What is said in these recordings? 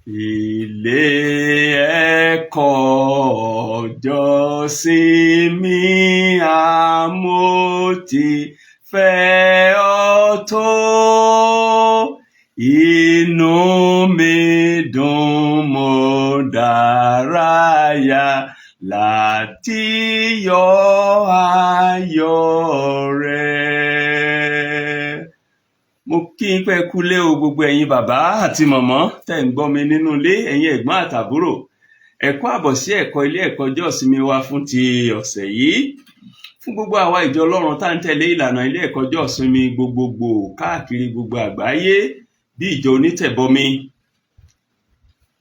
Ilé ẹ̀kọ́ ọjọ́ ìsinmi a mo ti fẹ́ ọ tó. Inú mi dùn, mo dárayá láti yọ ayọ̀ rẹ. Mo kí yín pé ẹ kú ilé o, gbogbo ẹ̀yin bàbá àti mọ̀mọ́ tẹ́ ń gbọ́ mi nínú ilé, ẹ̀yin ẹ̀gbọ́n àtàbúrò. Ẹ kú àbọ̀ sí ẹ̀kọ́ ilé ẹ̀kọ́ ọjọ́ ìsinmi wa fún ti ọ̀sẹ̀ yìí. Fún gbogbo àwa ìjọ Ọlọ́run tá ń tẹ̀lé ìlànà ilé ẹ̀kọ́ ọjọ́ ìsinmi gbogbogbò káàkiri gbogbo àgbáyé bí ìjọ onítẹ̀bọmi.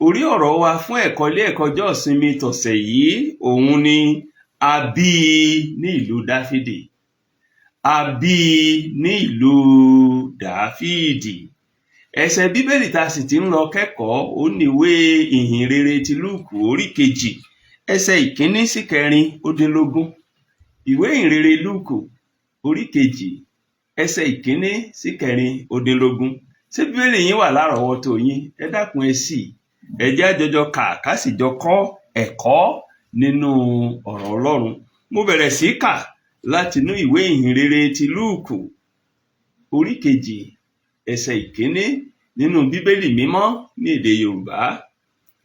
Orí ọ̀rọ̀ wa fún ẹ̀kọ́ ilé ẹ̀kọ́ ọjọ́ ìsinmi tọ̀sẹ̀ yìí, òun ni "A bí i ní ìlú Dáfídì". A bí i ní ìlú Dáfídì. Ẹsẹ̀ Bíbélì tá a sì ti ń lọ kẹ́kọ̀ọ́, ó ní ìwé Ìhìn Rere ti Lúùkù, orí 2, ẹsẹ̀ 1 sí 16. Ìwé Ìhìn Rere Lúùkù, orí 2, ẹsẹ̀ 1 sí 16. Ṣé Bíbélì yín wà lárọ̀ọ́wọ́tó yín? Ẹ dákun, ẹ ṣí i. Ẹ jẹ́ á jọjọ kà, ká sì jọ kọ́ ẹ̀kọ́ nínú ọ̀rọ̀ Ọlọ́run. Mo bẹ̀rẹ̀ sí í kà látinú ìwé Ìhìn Rere ti Lúùkù, orí 2, ẹsẹ̀ 1, nínú Bíbélì Mímọ́ ní èdè Yorùbá.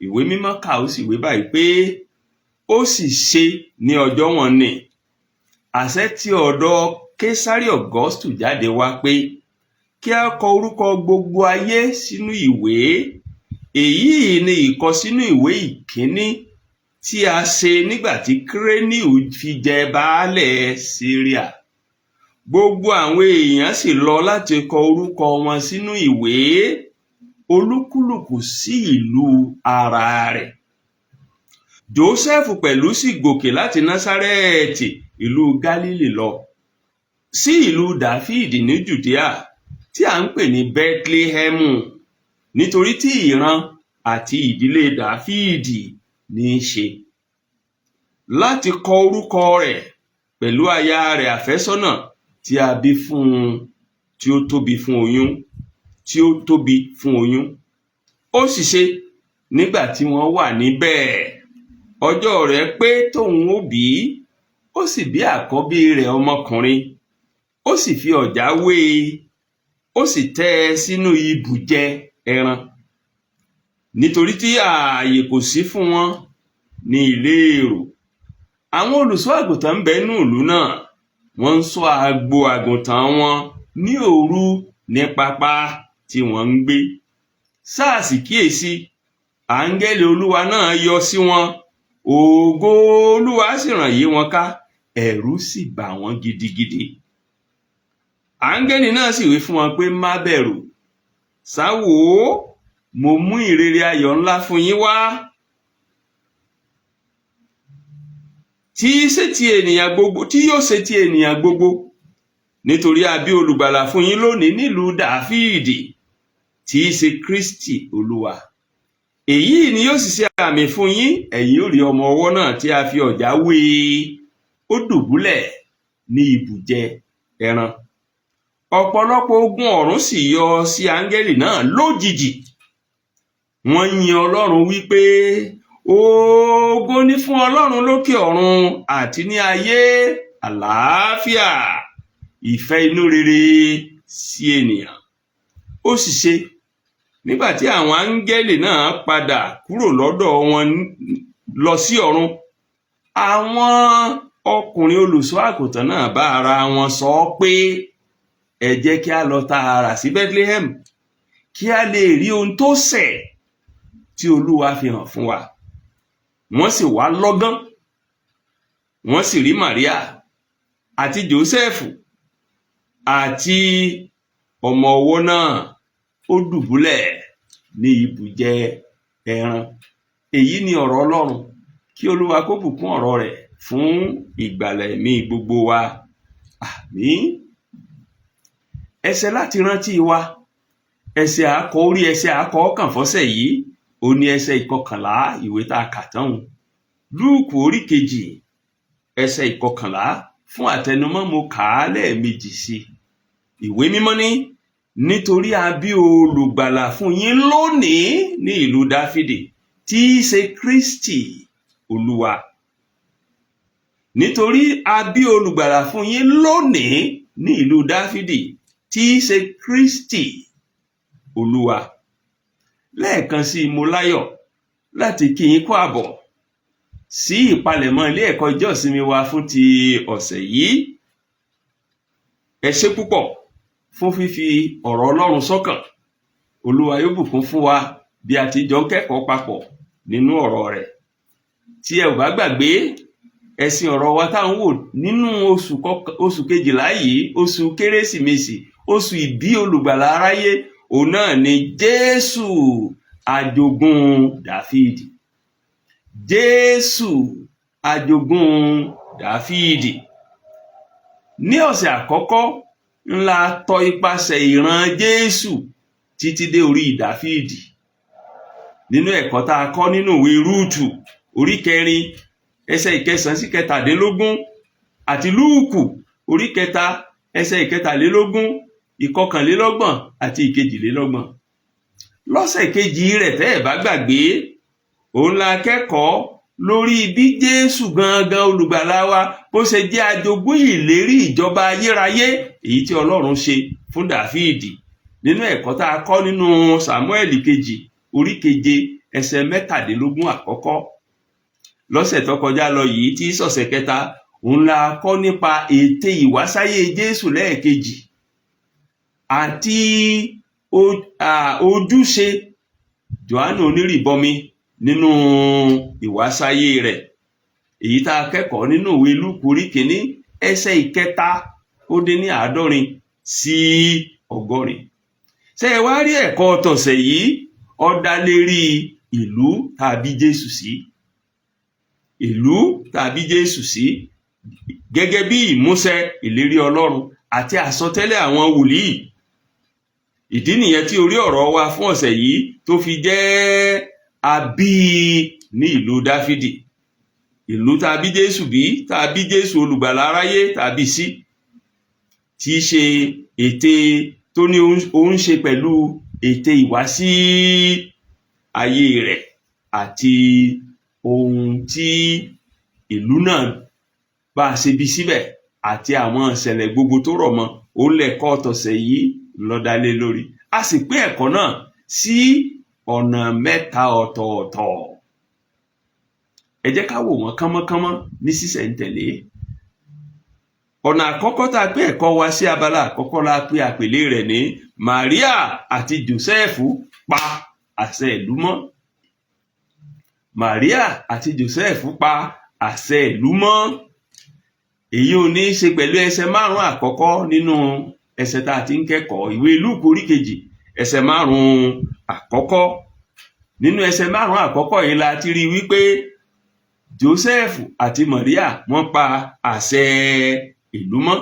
Ìwé Mímọ́ kà, ó sì wí báyìí pé, ó sì ṣe ní ọjọ́ wọ̀n-ọn-nì, àṣẹ ti ọ̀dọ̀ Késárì Augustu jáde wá pé kí á kọ orúkọ gbogbo ayé sínú ìwé. Èyí ni ìkọsínú ìwé ìkíní tí a ṣe nígbà tí Kíréníù fi jẹ baálẹ̀ Síríà. Gbogbo àwọn èèyàn sì lọ láti kọ orúkọ wọn sínú ìwé, olúkúlùkù sí ìlú ara rẹ̀. Jósẹ́fù pẹ̀lú sì gòkè láti Násárẹ́tì ìlú Gálílì lọ sí ìlú Dáfídì ní Jùdíà, tí à ń pè ní Bẹ́tílíhẹ́mù, nítorí tí ìran àti ìdílé Dáfídì ní í ṣe, láti kọ orúkọ rẹ̀ pẹ̀lú aya rẹ̀ àfẹ́sọ́nà tí a bí fún un, tí ó tóbi fún oyún, tí ó tóbi fún oyún. Ó sì ṣe, nígbà tí wọ́n wà níbẹ̀, ọjọ́ rẹ̀ pé tóun ó bí, ó sì bí àkọ́bí rẹ̀, ọmọkùnrin. Ó sì fi ọ̀já wé e, ó sì tẹ́ ẹ sínú ibùjẹ ẹran, nítorí tí ààyè kò sí fún wọn ní ilé èrò. Àwọn olùṣọ́ àgùntàn ń bẹ nínú ìlú náà, wọ́n ń ṣọ́ agbo àgùntàn wọn ní òru ní pápá tí wọ́n ń gbé. Sáà sì kíyèsí, áńgẹ́lì Olúwa náà yọ sí wọn, ògo Olúwa sì ràn yí wọn ká, ẹ̀rù sì bà wọ́n gidigidi. Áńgẹ́lì náà sì wí fún wọn pé, "Má bẹ̀rù. Sá wò ó, mo mú ìrere ayọ̀ ńlá fún yín wá, tí í ṣe ti ènìyàn gbogbo, tí yóò ṣe ti ènìyàn gbogbo, nítorí a bí olùgbàlà fún yín lónìí nílùú Dáfídì, tí í ṣe Kristi Olúwa. Èyí ni yóò sì ṣe àmì fún yín: ẹ̀yin ó rí ọmọ ọwọ́ náà tí a fi ọ̀já wé e, ó dùbúlẹ̀ ní ibùjẹ ẹran." Ọ̀pọ̀lọpọ̀ ogun ọ̀run sì yọ sí áńgẹ́lì náà lójijì. Wọ́n yin Ọlọ́run wípé, "Ògo ni fún Ọlọ́run lókè ọ̀run, àti ní ayé àlàáfíà, ìfẹ́ inú rere sí ènìyàn." Ó sì ṣe, nígbà tí àwọn áńgẹ́lì náà padà kúrò lọ́dọ̀ wọn lọ sí ọ̀run, àwọn ọkùnrin olùṣọ́ àgùntàn náà bá ara wọn sọ pé, "Ẹ jẹ́ kí a lọ tààrà sí Bethlehem, kí a lè rí ohun tó ṣẹ̀ tí Olúwa fi hàn fún wa." Wọ́n sì wá lọ́gán, wọ́n sì rí Màríà àti Jósẹ́fù àti ọmọ ọwọ́ náà, ó dùbúlẹ̀ ní ibùjẹ ẹran. Èyí ni ọ̀rọ̀ Ọlọ́run. Kí Olúwa kó bùkún ọ̀rọ̀ rẹ̀ fún ìgbàlà ẹ̀mí gbogbo wa. Àmín. Ẹsẹ̀ láti rántí wa, ẹsẹ̀ àkọ orí ẹsẹ̀ àkọ kàn fọ́sẹ̀ yìí, ó ní ẹsẹ̀ 11 ìwé tá a kà tán un, Lúùkù orí 2, ẹsẹ̀ 11. Fún àtẹnumọ́, mo kà á lẹ́ẹ̀mejì sí i. Ìwé Mímọ́ ní, Nítorí a bí olùgbàlà fún yín lónìí ní ìlú Dáfídì, tí í ṣe Kristi Olúwa. Nítorí a bí olùgbàlà fún yín lónìí ní ìlú Dáfídì, tí í ṣe Kristi Olúwa. Lẹ́ẹ̀kan sí i, mo láyọ̀ láti kí yín kú àbọ̀ sí ìpalẹ̀mọ́ ilé ẹ̀kọ́ ọjọ́ ìsinmi wa fún ti ọ̀sẹ̀ yìí. Ẹ ṣé púpọ̀ fún fífi ọ̀rọ̀ Ọlọ́run sọ́kàn. Olúwa yóò bùkún fún wa bí a ti jọ ń kẹ́kọ̀ọ́ papọ̀ nínú ọ̀rọ̀ rẹ̀. Tí ẹ ò bá gbàgbé, ẹ̀sìn ọ̀rọ̀ wa tá à ń wò nínú oṣù kejìlá yìí, oṣù Kérésìmesì, oṣù ìbí olùgbàlà aráyé, òun náà ni Jésù àjogún Dáfídì. Jésù àjogún Dáfídì. Ní ọ̀sẹ̀ àkọ́kọ́ ńlá tọ ipasẹ̀ ìran Jésù títí dé orí Dáfídì nínú ẹ̀kọ́ tá a kọ́ nínú ìwé Rúùtù orí 4 ẹsẹ̀ 9 sí 17 àti Lúùkù orí 3 ẹsẹ̀ 23, 21 àti 22. Lọ́sẹ̀ kejì rẹ̀, tẹ́ ẹ̀ bá gbàgbé, òun la kẹ́kọ̀ọ́ lórí bí Jésù gangan olùgbàlà wa bó ṣe jẹ́ ajogún ìlérí ìjọba ayérayé èyí tí Ọlọ́run ṣe fún Dáfídì nínú ẹ̀kọ́ tá a kọ́ nínú Sàmúẹ́lì kejì orí 7 ẹsẹ̀ 17 àkọ́kọ́. Lọ́sẹ̀ tó kọjá lọ yìí, tí sọ̀sẹ̀ kẹta, òun la kọ́ nípa ète ìwásáyé Jésù lẹ́ẹ̀kejì àti ojúṣe Jòhánù onírìbọmi nínú ìwásáyé rẹ̀, èyí tá a kẹ́kọ̀ọ́ nínú ìwé Lúùkù orí 1 ẹsẹ̀ 73 sí 80. Ṣé ẹ wá rí ẹ̀kọ́ tọ̀sẹ̀ yìí, ó dá lérí ìlú tá a bí Jésù sí, ìlú tá a bí Jésù sí gẹ́gẹ́ bí ìmúṣẹ ìlérí Ọlọ́run àti àsọtẹ́lẹ̀ àwọn wòlíì. Ìdí nìyẹn tí orí ọ̀rọ̀ wa fún ọ̀sẹ̀ yìí tó fi jẹ́ "A bí i ní ìlú Dáfídì". Ìlú tá a bí Jésù bí, tá a bí Jésù olùgbàlà aráyé, tá a bí sí, tí í ṣe ète tó ní ó ń ṣe pẹ̀lú ète ìwásí ayé rẹ̀ àti ohun tí ìlú náà bá a ṣe bí síbẹ̀ àti àwọn ìṣẹ̀lẹ̀ gbogbo tó rọ̀ mọ́. Òun lẹ̀kọ́ tọ̀sẹ̀ yìí ló dá lé lórí. A sì pín ẹ̀kọ́ náà sí ọ̀nà mẹ́ta ọ̀tọ̀ọ̀tọ̀. Ẹ jẹ́ ká wò wọ́n kánmọ́kánmọ́ ní sísẹ̀ntẹ̀lé. Ọ̀nà àkọ́kọ́ tá a pín ẹ̀kọ́ wa sí, abala àkọ́kọ́ la pé àpèlé rẹ̀ ní "Maria àti Joseph pa àṣẹ ìlú mọ́". Maria àti Joseph pa àṣẹ ìlú mọ́. Èyí ò ní í ṣe pẹ̀lú ẹsẹ̀ 5 àkọ́kọ́ nínú ẹsẹ̀ tá a ti ń kẹ́kọ̀ọ́, ìwé Lúùkù orí 2 ẹsẹ̀ 5 àkọ́kọ́. Nínú ẹsẹ̀ 5 àkọ́kọ́ yìí la ti rí wípé Joseph àti Maria, wọ́n pa àṣẹ ìlú mọ́.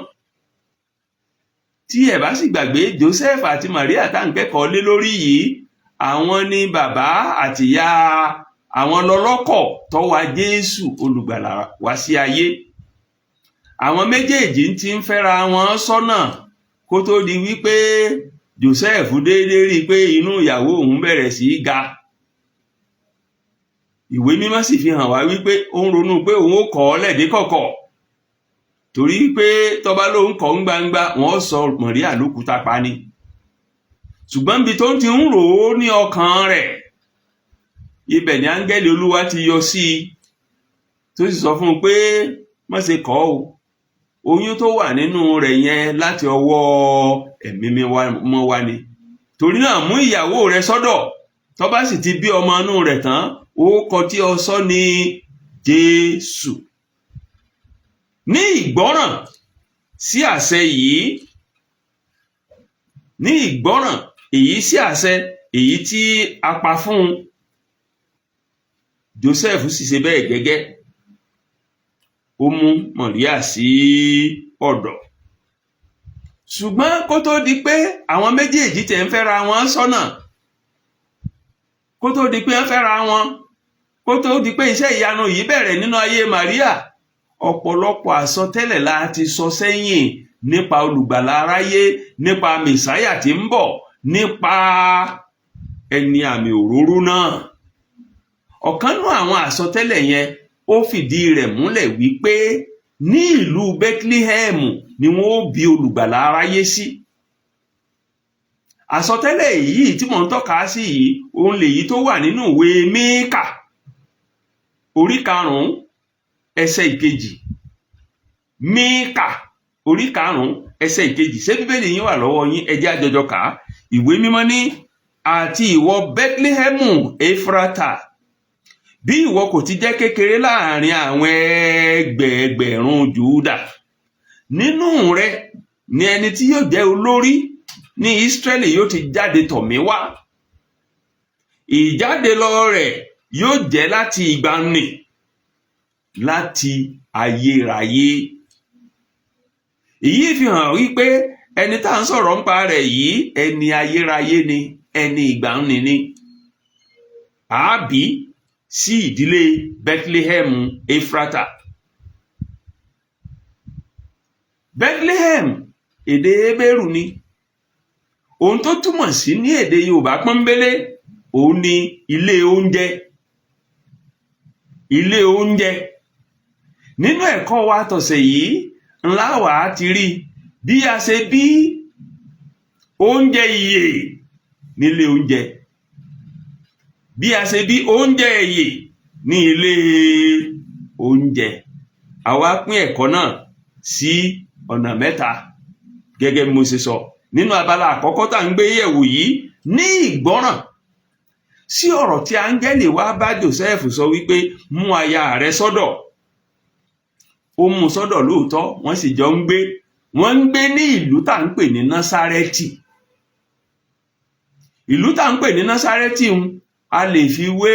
Tí ẹ bá sì gbàgbé, Joseph àti Maria tá à ń kẹ́kọ̀ọ́ lé lórí yìí, àwọn ni bàbá àtìyá, àwọn lọlọ́kọ̀ tó wá Jésù olùgbàlà wá sí ayé. Àwọn méjèèjì ti ń fẹ́ra wọn sọ́nà kó tó di wípé Joseph déédéé rí i pé inú ìyàwó òun bẹ̀rẹ̀ sí í ga. Ìwé Mímọ́ sì fi hàn wá wípé ó ń ronú pé òun ó kọ̀ ọ́ lẹ́ẹ̀dí kọ̀kọ̀, torí pé tó bá lóun kọ̀ ń gbangba, wọ́n sọ Màríà lókùúta pa ni. Ṣùgbọ́n ibi tó ń ti ń rò ó ní ọkàn rẹ̀, ibẹ̀ ni áńgẹ́lì Olúwa ti yọ sí i, tó sì sọ fún un pé má ṣe kọ̀ ọ́ o, oyún tó wà nínú rẹ̀ yẹn, láti ọwọ́ Ẹ̀mí Mímọ́ wá ni. Torí náà, mú ìyàwó rẹ̀ sọ́dọ̀. Tó bá sì ti bí ọmọ inú rẹ̀ tán, orúkọ tí o sọ ní Jésù. Ní ìgbọ́ràn sí àṣẹ yìí, ní ìgbọ́ràn èyí sí àṣẹ èyí tí a pa fún un, Joseph sì ṣe bẹ́ẹ̀ gẹ́gẹ́. Ó mú Màríà sí ọ̀dọ̀. Ṣùgbọ́n kó tó di pé àwọn méjèèjì tẹ̀ ń fẹ́ra wọn sọ́nà, kó tó di pé ń fẹ́ra wọn, kó tó di pé iṣẹ́ ìyanu yìí bẹ̀rẹ̀ nínú ayé Màríà, ọ̀pọ̀lọpọ̀ àsọtẹ́lẹ̀ la ti sọ sẹ́yìn. nípa olùgbàlà aráyé, nípa Mẹ̀sáyà tí ń bọ̀, nípa ẹni àmì òróró náà. Ọ̀kan nú àwọn àsọtẹ́lẹ̀ yẹn, ó fìdí rẹ̀ múlẹ̀ wípé ní ìlú Bethlehem ni wọ́n ó bí olùgbàlà aráyé sí. Àsọtẹ́lẹ̀ yìí tí mò ń tọ́ka sí yìí, òun lèyí tó wà nínú ìwé Míkà orí 5 ẹsẹ̀ 2. Míkà orí 5 ẹsẹ̀ 2. Ṣé Bíbélì yín wà lọ́wọ́ yín? Ẹ jẹ́ á jọjọ kà á. Ìwé Mímọ́ ní, "Àti ìwọ Bethlehemu Efrata, bí ìwọ kò ti jẹ́ kékeré láàrin àwọn ẹgbẹẹgbẹ̀rún Júdà, nínú rẹ ni ẹni tí yóò jẹ́ olórí ní Ísírẹ́lì yóò ti jáde tọ̀ mí wá. Ìjáde lọ rẹ̀ yóò jẹ́ láti ìgbàanì, láti ayérayé." Èyí fi hàn wípé ẹni tá à ń sọ̀rọ̀ nípa rẹ̀ yìí, ẹni ayérayé ni, ẹni ìgbàanì ni. Àábí sí ìdílé Bethlehem Efrata. Bethlehem, èdè Hébérù ni. Ohun tó túmọ̀ sí ní èdè Yorùbá pọ́nbélé, òun ni ilé oúnjẹ. Ilé oúnjẹ. Nínú ẹ̀kọ́ wa tọ̀sẹ̀ yìí ńlá wà á ti rí bí a ṣe bí oúnjẹ ìyè nílé oúnjẹ, bí a ṣe bí oúnjẹ ìyè ní ilé oúnjẹ. Àwa pín ẹ̀kọ́ náà sí ọ̀nà mẹ́ta gẹ́gẹ́ bí mo ṣe sọ nínú abala àkọ́kọ́ tá à ń gbé yẹ̀wò yìí. Ní ìgbọ́ràn sí ọ̀rọ̀ tí áńgẹ́lì wá bá Joseph sọ wípé mú aya rẹ̀ sọ́dọ̀, ó mú sọ́dọ̀ lóòótọ́, wọ́n sì jọ ń gbé. Wọ́n ń gbé ní ìlú tá à ń pè ní Násárẹ́tì. Ìlú tá à ń pè ní Násárẹ́tì ń, a lè fi wé,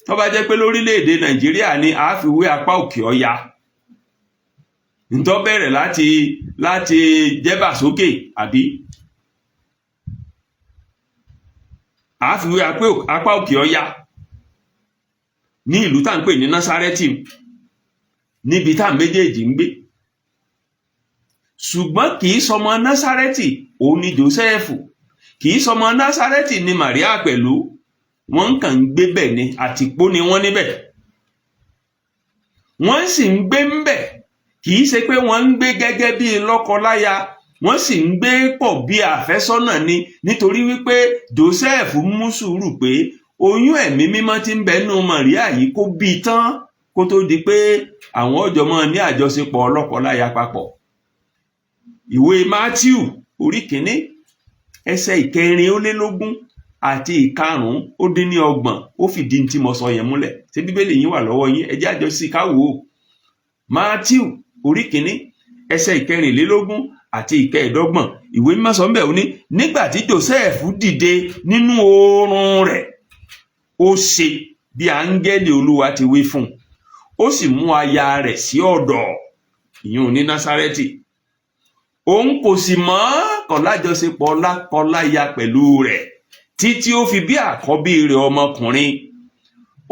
tó bá jẹ́ pé lórílẹ̀‐èdè Nàìjíríà ni, a fi wé apá òkè ọya ntọ́ bẹ̀rẹ̀ láti Jẹ́bà sókè, àbí a fi wé apá òkè ọya ní ìlú tá à ń pè ní Násárẹ́tì, níbi tá à méjèèjì ń gbé. Ṣùgbọ́n kì í sọmọ Násárẹ́tì òun ni Jósẹ́fù, kì í sọmọ Násárẹ́tì ni Màríà pẹ̀lú. Wọ́n kàn ń gbé bẹ̀ ni, àtìpó ni wọ́n níbẹ̀, wọ́n sì ń gbé ńbẹ̀. Kì í ṣe pé wọ́n ń gbé gẹ́gẹ́ bí lọ́kọláya, wọ́n sì ń gbé pọ̀ bí àfẹ́sọ́nà ni, nítorí wípé Joseph mú sùúrù pé oyún ẹ̀mí mímọ́ tí ń bẹ nínú Màríà yìí kó bí tán kó tó di pé àwọn ọjọ́ mọ́ ní àjọṣepọ̀ lọ́kọláya papọ̀. Ìwé Matthew orí 1 ẹsẹ̀ 24 àti 35, ó fìdí tí mo sọ yẹn múlẹ̀. Ṣé Bíbélì yín wà lọ́wọ́ yín? Ẹ jẹ́ àjọ sí ká wò ó. Matthew orí 1 ẹsẹ̀ 24 àti 25, ìwé mímọ́ sọ ńbẹ̀, ó ní, nígbà tí Joseph dìde nínú oorun rẹ̀, ó ṣe bí áńgẹ́lì Olúwa ti wí fún un, ó sì mú aya rẹ̀ sí ọ̀dọ̀, ìyún ní Násárẹ́tì. Òun kò sì mọ̀, kò lájọṣepọ̀ lákọláya pẹ̀lú rẹ̀ títí ó fi bí àkọ́bí rẹ̀ ọmọkùnrin.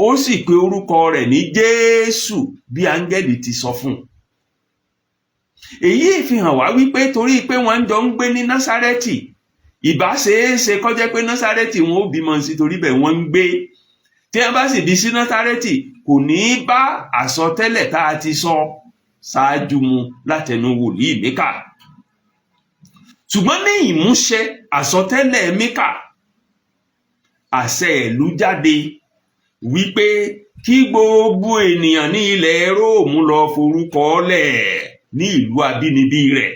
Ó sì pe orúkọ rẹ̀ ní Jésù, bí áńgẹ́lì ti sọ fún un. Èyí fi hàn wá wípé torí pé wọ́n jọ ń gbé ní Násárẹ́tì, ìbá ṣeéṣe kó jẹ́ pé Násárẹ́tì wọn ó bímọ sí, torí bẹ́ẹ̀ wọ́n ń gbé. Tí wọ́n bá sì bí sí Násárẹ́tì, kò ní í bá àsọtẹ́lẹ̀ tá a ti sọ ṣáájú mu látẹnu wòlíì Míkà. Ṣùgbọ́n ní ìmúṣẹ àsọtẹ́lẹ̀ Míkà, àṣẹ ìlú jáde wípé kí gbogbo ènìyàn ní ilẹ̀ Róòmù lọ forúkọ lẹ̀ ní ìlú abínibí rẹ̀.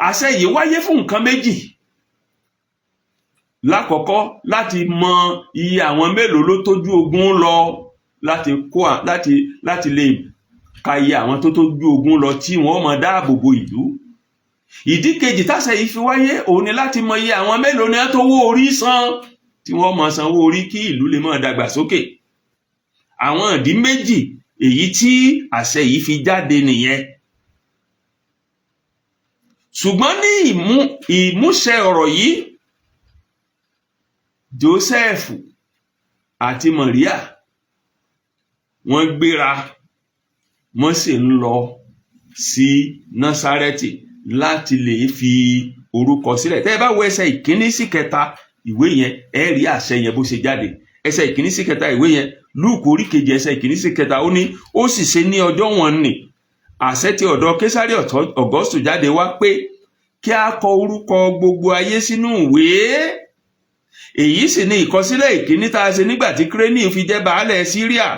Àṣẹ yìí wáyé fún nǹkan méjì. Lákọ̀ọ́kọ́, láti mọ iye àwọn mélòó ló tójú ogun lọ, láti kó láti láti lè ka iye àwọn tó tójú ogun lọ tí wọ́n máa dáàbò bo ìlú. Ìdí kejì táṣẹ yìí fi wáyé, òun ni láti mọ iye àwọn mélòó ni wọ́n tó wó orí san, tí wọ́n máa sanwó orí kí ìlú lè máa dàgbà sókè. Àwọn ìdí méjì èyí tí àṣẹ yìí fi jáde nìyẹn. Ṣùgbọ́n ní ìmúṣẹ ọ̀rọ̀ yìí, Joseph àti Maria wọ́n gbéra, wọ́n sì ń lọ sí Násárẹ́tì láti lè fi orúkọ sílẹ̀. Tẹ́ ẹ bá wo ẹsẹ̀ ìkíní sí kẹta ìwé yẹn, ẹ rí àṣẹ yẹn bó ṣe jáde. Ẹsẹ̀ ìkíní sí kẹta ìwé yẹn, Lúùkù orí kejì, ẹsẹ̀ ìkíní sí kẹta, ó ní, ó sì ṣe ní ọjọ́ wọn nì, àṣẹ ti ọ̀dọ̀ Késárì Augustu jáde wá pé kí a kọ orúkọ gbogbo ayé sínú ìwé. Èyí sì ni ìkọsílẹ̀ ìkíní tá a ṣe nígbà tí Kírénì fi jẹ́ baálẹ̀ Síríà.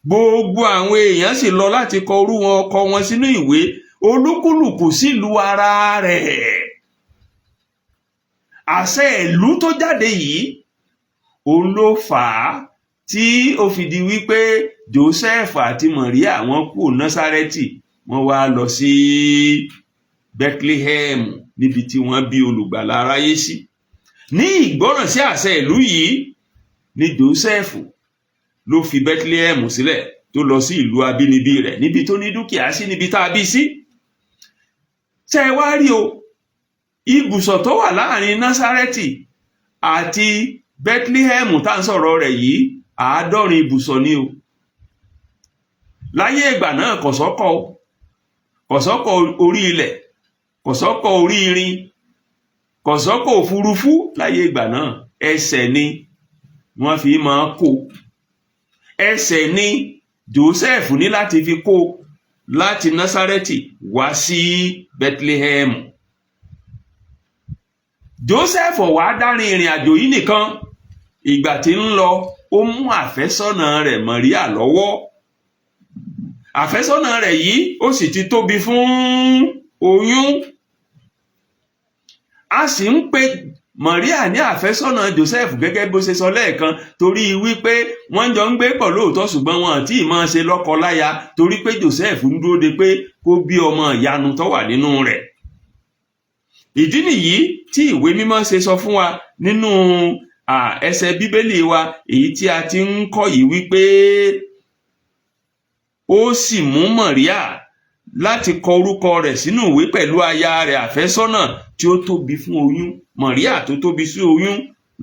Gbogbo àwọn èèyàn sì lọ láti kọ orúkọ wọn sínú ìwé, olúkúlùkù sílùú ara rẹ̀. Àṣẹ ìlú tó jáde yìí, òun ló fà á tí ó fi di wípé Joseph àti Maria, wọ́n kúrò Násárẹ́tì, wọ́n wá lọ sí Bethlehem, níbi tí wọ́n bí olùgbàlà aráyé sí. Ní ìgbọ́ràn sí àṣẹ ìlú yìí ni Joseph ló fi Bethlehem sílẹ̀, tó lọ sí ìlú abínibí rẹ̀, níbi tó ní dúkìá sí, níbi tá a bí sí. Ṣé ẹ wá rí o, ibùsọ̀ tó wà láàrin Násárẹ́tì àti Bethlehem tá à ń sọ̀rọ̀ rẹ̀ yìí, 70 ibùsọ̀ ni o. Láyé ìgbà náà, kọ̀sọ́kọ̀, kọ̀sọ́kọ̀ orí ilẹ̀, kọ̀sọ́kọ̀ orí irin, kọ̀sọ́kọ̀ òfurufú. Láyé ìgbà náà, ẹsẹ̀ ni wọ́n fi máa kó. Ẹsẹ̀ ni Joseph ní láti fi kó láti Násárẹ́tì wá sí Bethlehem. Joseph wá dárin ìrìn àjò yìí nìkan. Ìgbà tí ń lọ, ó mú àfẹ́sọ́nà rẹ̀ Maria lọ́wọ́. Àfẹ́sọ́nà rẹ̀ yìí, ó sì ti tóbi fún oyún. A sì ń pe Maria ní àfẹ́sọ́nà Joseph, gẹ́gẹ́ bó ṣe sọ lẹ́ẹ̀kan, torí wípé wọ́n jọ ń gbé pọ̀ lóòótọ́, ṣùgbọ́n wọn àti máa ṣe lọ́kọ láya, torí pé Joseph ń dúró de pé kó bí ọmọ ìyanu tó wà nínú rẹ̀. Ìdí nìyí tí ìwé mímọ́ ṣe sọ fún wa nínú ẹsẹ̀ Bíbélì wa èyí tí a ti ń kọ́ yìí wípé ó sì mú Maria láti kọ orúkọ rẹ̀ sínú ìwé pẹ̀lú aya rẹ̀ àfẹ́sọ́nà tí ó tóbi fún oyún. Maria tó tóbi sí oyún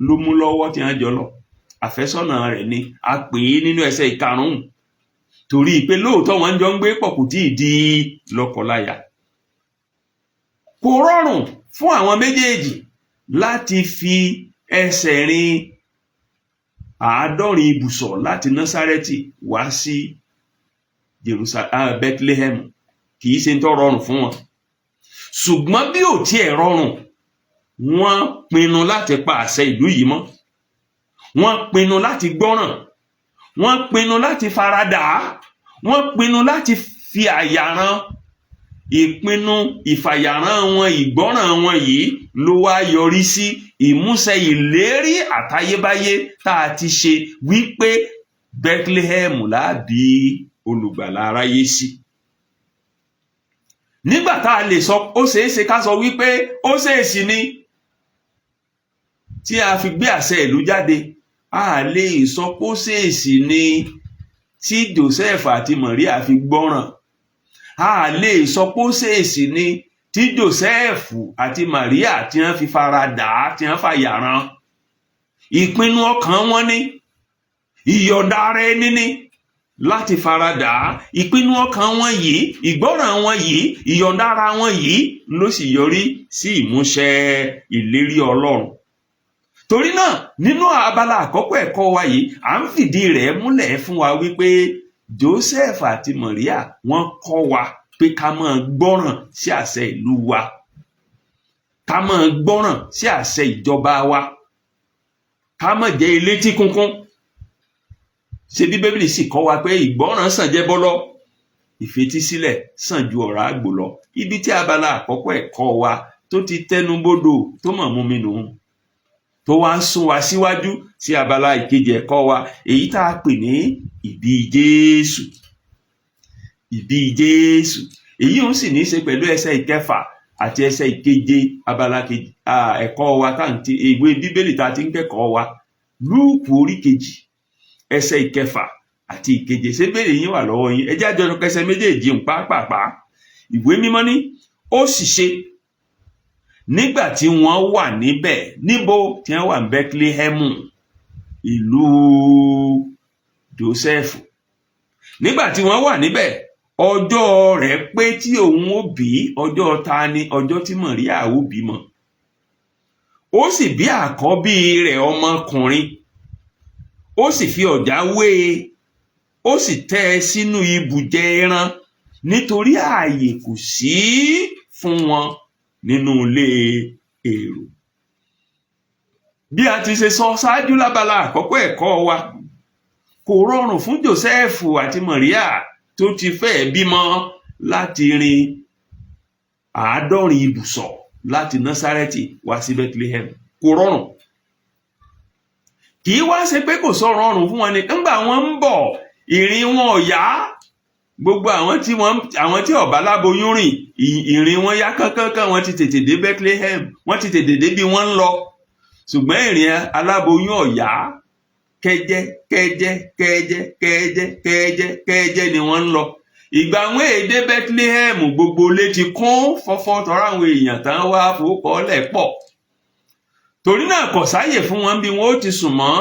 ló mú lọ́wọ́ tí wọ́n jọ lọ. Àfẹ́sọ́nà rẹ̀ ni a pè é nínú ẹsẹ̀ ìkarùn-ún, torí pé lóòótọ́ wọ́n jọ ń gbé pọ̀, kò tí ì di lọ́kọláya. Kò rọrùn fún àwọn méjèèjì láti fi ẹsẹ̀ rin 70 ibùsọ̀ láti Násárẹ́tì wá sí Jerusalem, Bethlehem. Kì í ṣe ń tó rọrùn fún wọn, ṣùgbọ́n bí ò tiẹ̀ rọrùn, wọ́n pinnu láti pa àṣẹ ìlú yìí mọ́. Wọ́n pinnu láti gbọ́ràn, wọ́n pinnu láti faradà, wọ́n pinnu láti fi àyà ran. Ìpinnu ìfàyàrán wọn, ìgbọ́ràn wọn yìí ló wá yọrí sí ìmúṣẹ ìlérí àtayébáyé tá a ti ṣe wípé Bethlehem la bí olùgbàlà aráyé sí. Nígbà tá a lè sọ, ó ṣeé ṣe ká sọ wípé ó ṣèèṣì ni tí a fi gbé àṣẹ ìlú jáde. A lè sọ pé ó ṣèèṣì ni tí Joseph àti Maria fi gbọ́ràn. A lè sọ pé ó ṣèèṣì ni tí Joseph àti Maria tí wọ́n fi fara dà á, tí wọ́n fàyàrán. Ìpinnu ọkàn wọn ní, ìyọ̀ǹda ara ẹni ní láti fara dà á. Ìpinnu ọkàn wọn yìí, ìgbọ́ràn wọn yìí, ìyọ̀ǹda ara wọn yìí ló sì yọrí sí ìmúṣẹ ìlérí Ọlọ́run. Torí náà, nínú abala àkọ́kọ́ ẹ̀kọ́ wa yìí, à ń fìdí rẹ̀ múlẹ̀ fún wa wípé Joseph àti Maria, wọ́n kọ́ wa pé ká máa gbọ́ràn sí àṣẹ ìlú wa, ká máa gbọ́ràn sí àṣẹ ìjọba wa, ká má jẹ́ elétí kúnkún. Ṣe Bíbélì sì kọ́ wa pé ìgbọ́ràn sàn jẹ́ bọ́lọ́, ìfetísílẹ̀ sàn ju ọ̀rá àgbò lọ. Ibi tí abala àkọ́kọ́ ẹ̀kọ́ wa tó ti tẹnubodò tó mọ̀ mú mi nù, tó wá ń sún wa síwájú sí abala ìkejì ẹ̀kọ́ wa, èyí tá a pè ní ìbí Jésù. Ìbí Jésù èyí ń sì ní í ṣe pẹ̀lú ẹsẹ̀ ìkẹfà àti ẹsẹ̀ ìkeje abala kejì ẹ̀kọ́ wa tá à ń ti ìwé Bíbélì tá a ti ń kẹ́kọ̀ọ́ wa, Lúùkù orí kejì, ẹsẹ̀ ìkẹfà àti ìkeje. Ṣé béèrè yín wà lọ́wọ́ yín? Ẹ jẹ́ àjọ kẹsẹ̀ méjèèjì ń pápápá. Ìwé mímọ́ ní, ó sì ṣe nígbà tí wọ́n wà níbẹ̀. Níbo tí wọ́n wà? Ní Bethlehem, ìlú Joseph. Nígbà tí wọ́n wà níbẹ̀, Ọjọ́ rẹ̀ pé tí òun ó bí. Ọjọ́ ta ni? Ọjọ́ tí Màríà ó bímọ. Ó sì bí àkọ́bí rẹ̀ ọmọkùnrin, ó sì fi ọ̀já wé e, ó sì tẹ́ ẹ sínú ibùjẹ ẹran, nítorí ààyè kò sí fún wọn nínú ilé èrò. Bí a ti ṣe sọ ṣáájú lábala àkọ́kọ́ ẹ̀kọ́ wa, kò rọrùn fún Jósẹ́fù àti Màríà tó ti fẹ́ẹ̀ bímọ láti rin 70 ibùsọ̀ láti Násárẹ́tì wá sí Bethlehem. Kò rọrùn. Kì í wá ṣe pé kò sọ rọrùn fún wọn ni ńgbà wọn ń bọ̀, ìrìn wọn ò yá. Gbogbo àwọn tí ọ̀bá láboyún rìn, ìrìn wọn yá kánkánkán, wọ́n ti tètè dé Bethlehem, wọ́n ti tètè dé bí wọ́n ń lọ. Ṣùgbọ́n ìrìn aláboyún ò yá, kẹ́jẹ́ kẹ́jẹ́ kẹ́jẹ́ kẹ́jẹ́ kẹ́jẹ́ kẹ́jẹ́ ni wọ́n ń lọ. Ìgbà àwọn èdè Bethlehem, gbogbo ilé ti kún fọ́fọ́ tọ́ra, àwọn èèyàn tán wá fowókọ́lẹ̀ pọ̀. Torí náà, kò sáyè fún wọn bí wọn ó ti sùn mọ́.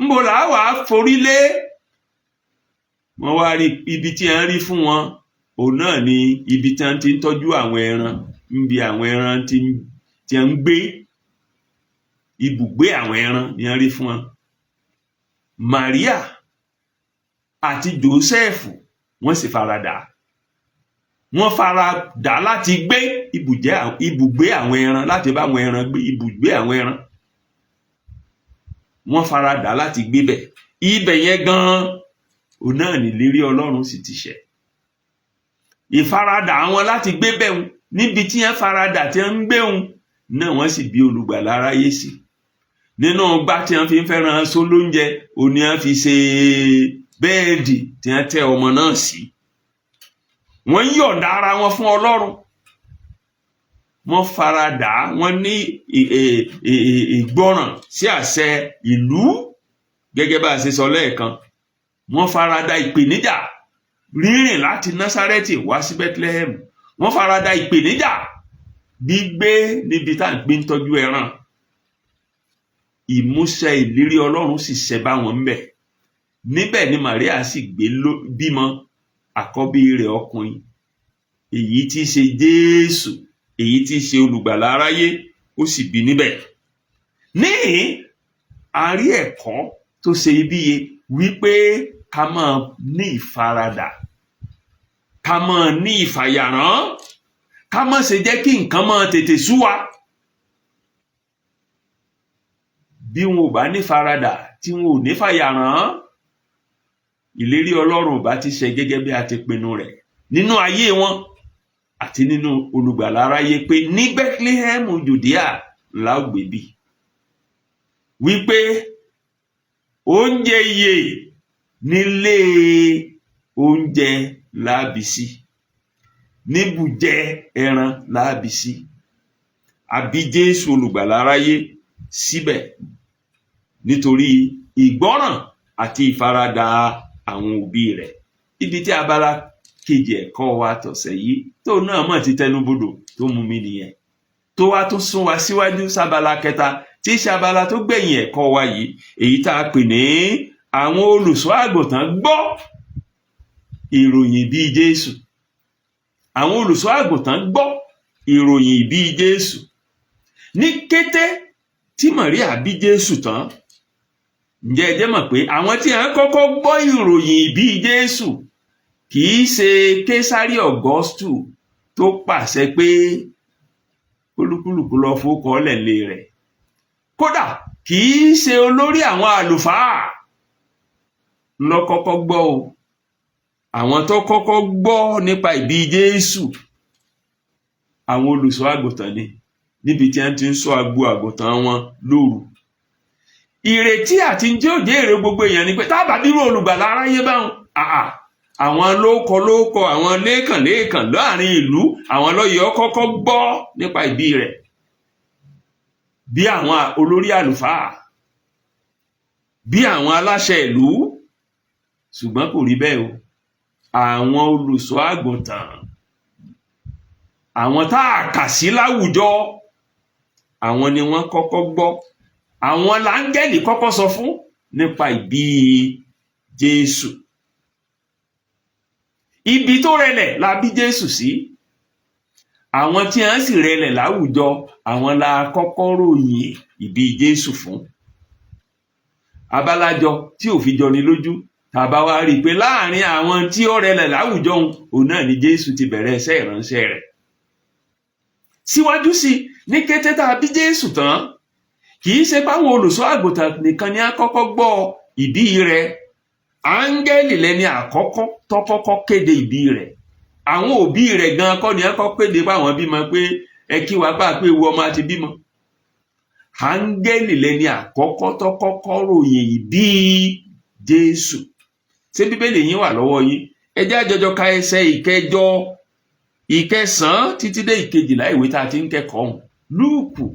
Ńbo là á wàá forí lé? Wọ́n wá rí ibi tí wọ́n rí fún wọn, òun náà ni ibi tí wọ́n ti ń tọ́jú àwọn ẹran, níbi àwọn ẹran tí ń gbé, ibùgbé àwọn ẹran ni wọ́n rí fún wọn. Maria àti Jósẹ́fù, wọ́n sì faradà, wọ́n faradà láti gbé ibùgbé àwọn ẹran, láti bá àwọn ẹran gbé ibùgbé àwọn ẹran. Wọ́n faradà láti gbé bẹ̀. Ibẹ̀ yẹn gan-an, òun náà nìlérí Ọlọ́run sì ti ṣẹ. Ìfaradà àwọn láti gbé bẹ̀ níbi tí wọ́n faradà tí wọ́n ń gbéhùn náà, wọ́n sì bí olùgbàlà aráyé sí. Nínú gbá tí wọ́n fi ń fẹ́ràn só lóúnjẹ, òun ni wọ́n fi ṣe bẹ́ẹ̀dì tí wọ́n tẹ́ ọmọ náà sí. Wọ́n yọ̀ǹda ara wọn fún Ọlọ́run, wọ́n faradà, wọ́n ní ìgbọràn sí àṣẹ ìlú. Gẹ́gẹ́ bá a ṣe sọ lẹ́ẹ̀kan, wọ́n farada ìpèníjà rírìn láti Násárẹ́tì wá sí Bethlehem. Wọ́n farada ìpèníjà gbígbé níbi tá à ń gbé ń tọ́jú ẹran. Ìmúṣẹ ìlérí Ọlọ́run sì ṣẹ bá wọn ńbẹ̀. Níbẹ̀ ni Màríà sì gbé bímọ àkọ́bí rẹ̀ ọkùnrin, èyí tí í ṣe Jésù, èyí tí í ṣe olùgbàlà aráyé. Ó sì bí níbẹ̀. Níhìn, a rí ẹ̀kọ́ tó ṣe iyebíye wípé ká máa ní ìfaradà, ká máa ní ìfàyàrán, ká má ṣe jẹ́ kí nǹkan máa tètè sú wa. Bí wọn ò bá ní faradà, tí wọn ò ní fàyàrán, ìlérí Ọlọ́run ò bá ti ṣẹ gẹ́gẹ́ bí a ti pinnu rẹ̀ nínú ayé wọn àti nínú olùgbàlà aráyé, pé ní Bethlehem Judea la ó gbé bí, wípé oúnjẹ ìyè nílé oúnjẹ láàbí sí, níbùjẹ ẹran láàbí sí. Àbí Jésù olùgbàlà aráyé síbẹ̀ nítorí ìgbọ́ràn àti ìfaradà àwọn òbí rẹ̀. Ibi tí abala kejì ẹ̀kọ́ wa tọ̀sẹ̀ yìí tó náà mọ̀ ti tẹnubodò tó mú mi nìyẹn, tó wá tún sún wa síwájú sábala kẹta, tí í ṣe abala tó gbẹ̀yìn ẹ̀kọ́ wa yìí, èyí tá a pè ní àwọn olùṣọ́ àgùntàn gbọ́ ìròyìn bíi Jésù. Àwọn olùṣọ́ àgùntàn gbọ́ ìròyìn bíi Jésù. Ní kété tí Màríà bí Jésù tán, ǹjẹ́ ẹ jẹ́ mọ̀ pé àwọn tí à ń kọ́kọ́ gbọ́ ìròyìn ìbí Jésù kì í ṣe Késárì Augustu tó pàṣẹ pé kólúkúlùkù lọ fowókọ́lẹ̀ lé rẹ̀. Kódà kì í ṣe olórí àwọn àlùfáà ló kọ́kọ́ gbọ́ o. Àwọn tó kọ́kọ́ gbọ́ nípa ìbí Jésù, àwọn olùṣọ́ àgùntàn ni, níbi tí wọ́n ti ń ṣọ́ agbo àgùntàn wọn lóru. Ìrètí àti njẹ́ òjé èrè gbogbo èèyàn ni pé tábà bírú olùgbàlà aráyé báwọn, àwọn lóókọ lóókọ, àwọn lẹ́ẹ̀kàn lẹ́ẹ̀kàn láàrin ìlú, àwọn lọ́yẹ̀ kọ́kọ́ gbọ́ nípa ìbí rẹ̀, bí àwọn olórí àlùfáà, bí àwọn aláṣẹ ìlú. Ṣùgbọ́n kò rí bẹ́ẹ̀ o. Àwọn olùṣọ́ àgùntàn, àwọn tá a kà sí láwùjọ, àwọn ni wọ́n kọ́kọ́ gbọ́. Àwọn láńgẹ́lì kọ́kọ́ sọ fún nípa ìbí Jésù. Ibi tó rẹlẹ̀ la bí Jésù sí. Àwọn tí wọ́n sì rẹlẹ̀ láwùjọ, àwọn la kọ́kọ́ ròyìn ìbí Jésù fún. Abálájọ tí ò fi jọni lójú, tàbá wá rí i pé láàrin àwọn tí ó rẹlẹ̀ láwùjọ òun náà ni Jésù ti bẹ̀rẹ̀ iṣẹ́ ìránṣẹ́ rẹ̀. Síwájú sí i, ní kété tá a bí Jésù tán, kì í ṣe páwọn olùṣọ́ àgùntàn nìkan ni a kọ́kọ́ gbọ́ ìbí rẹ̀. Áńgẹ́lì lẹni àkọ́kọ́ tó kọ́kọ́ kéde ìbí rẹ̀. Àwọn òbí rẹ̀ gan kọ́ ni a kọ́ kéde páwọn bímọ, pé ẹ kí wa bá pé ewu ọmọ àti bímọ. Áńgẹ́lì lẹni àkọ́kọ́ tó kọ́kọ́ ròyìn ìbí Jésù. Ṣé Bíbélì yín wà lọ́wọ́ yín? Ẹ jẹ́ àjọjọ ka ẹsẹ̀ 8, 9 títí dé 12 ìwé tá a ti ń kẹ́kọ̀ọ́ ọ̀hún. Lúùkù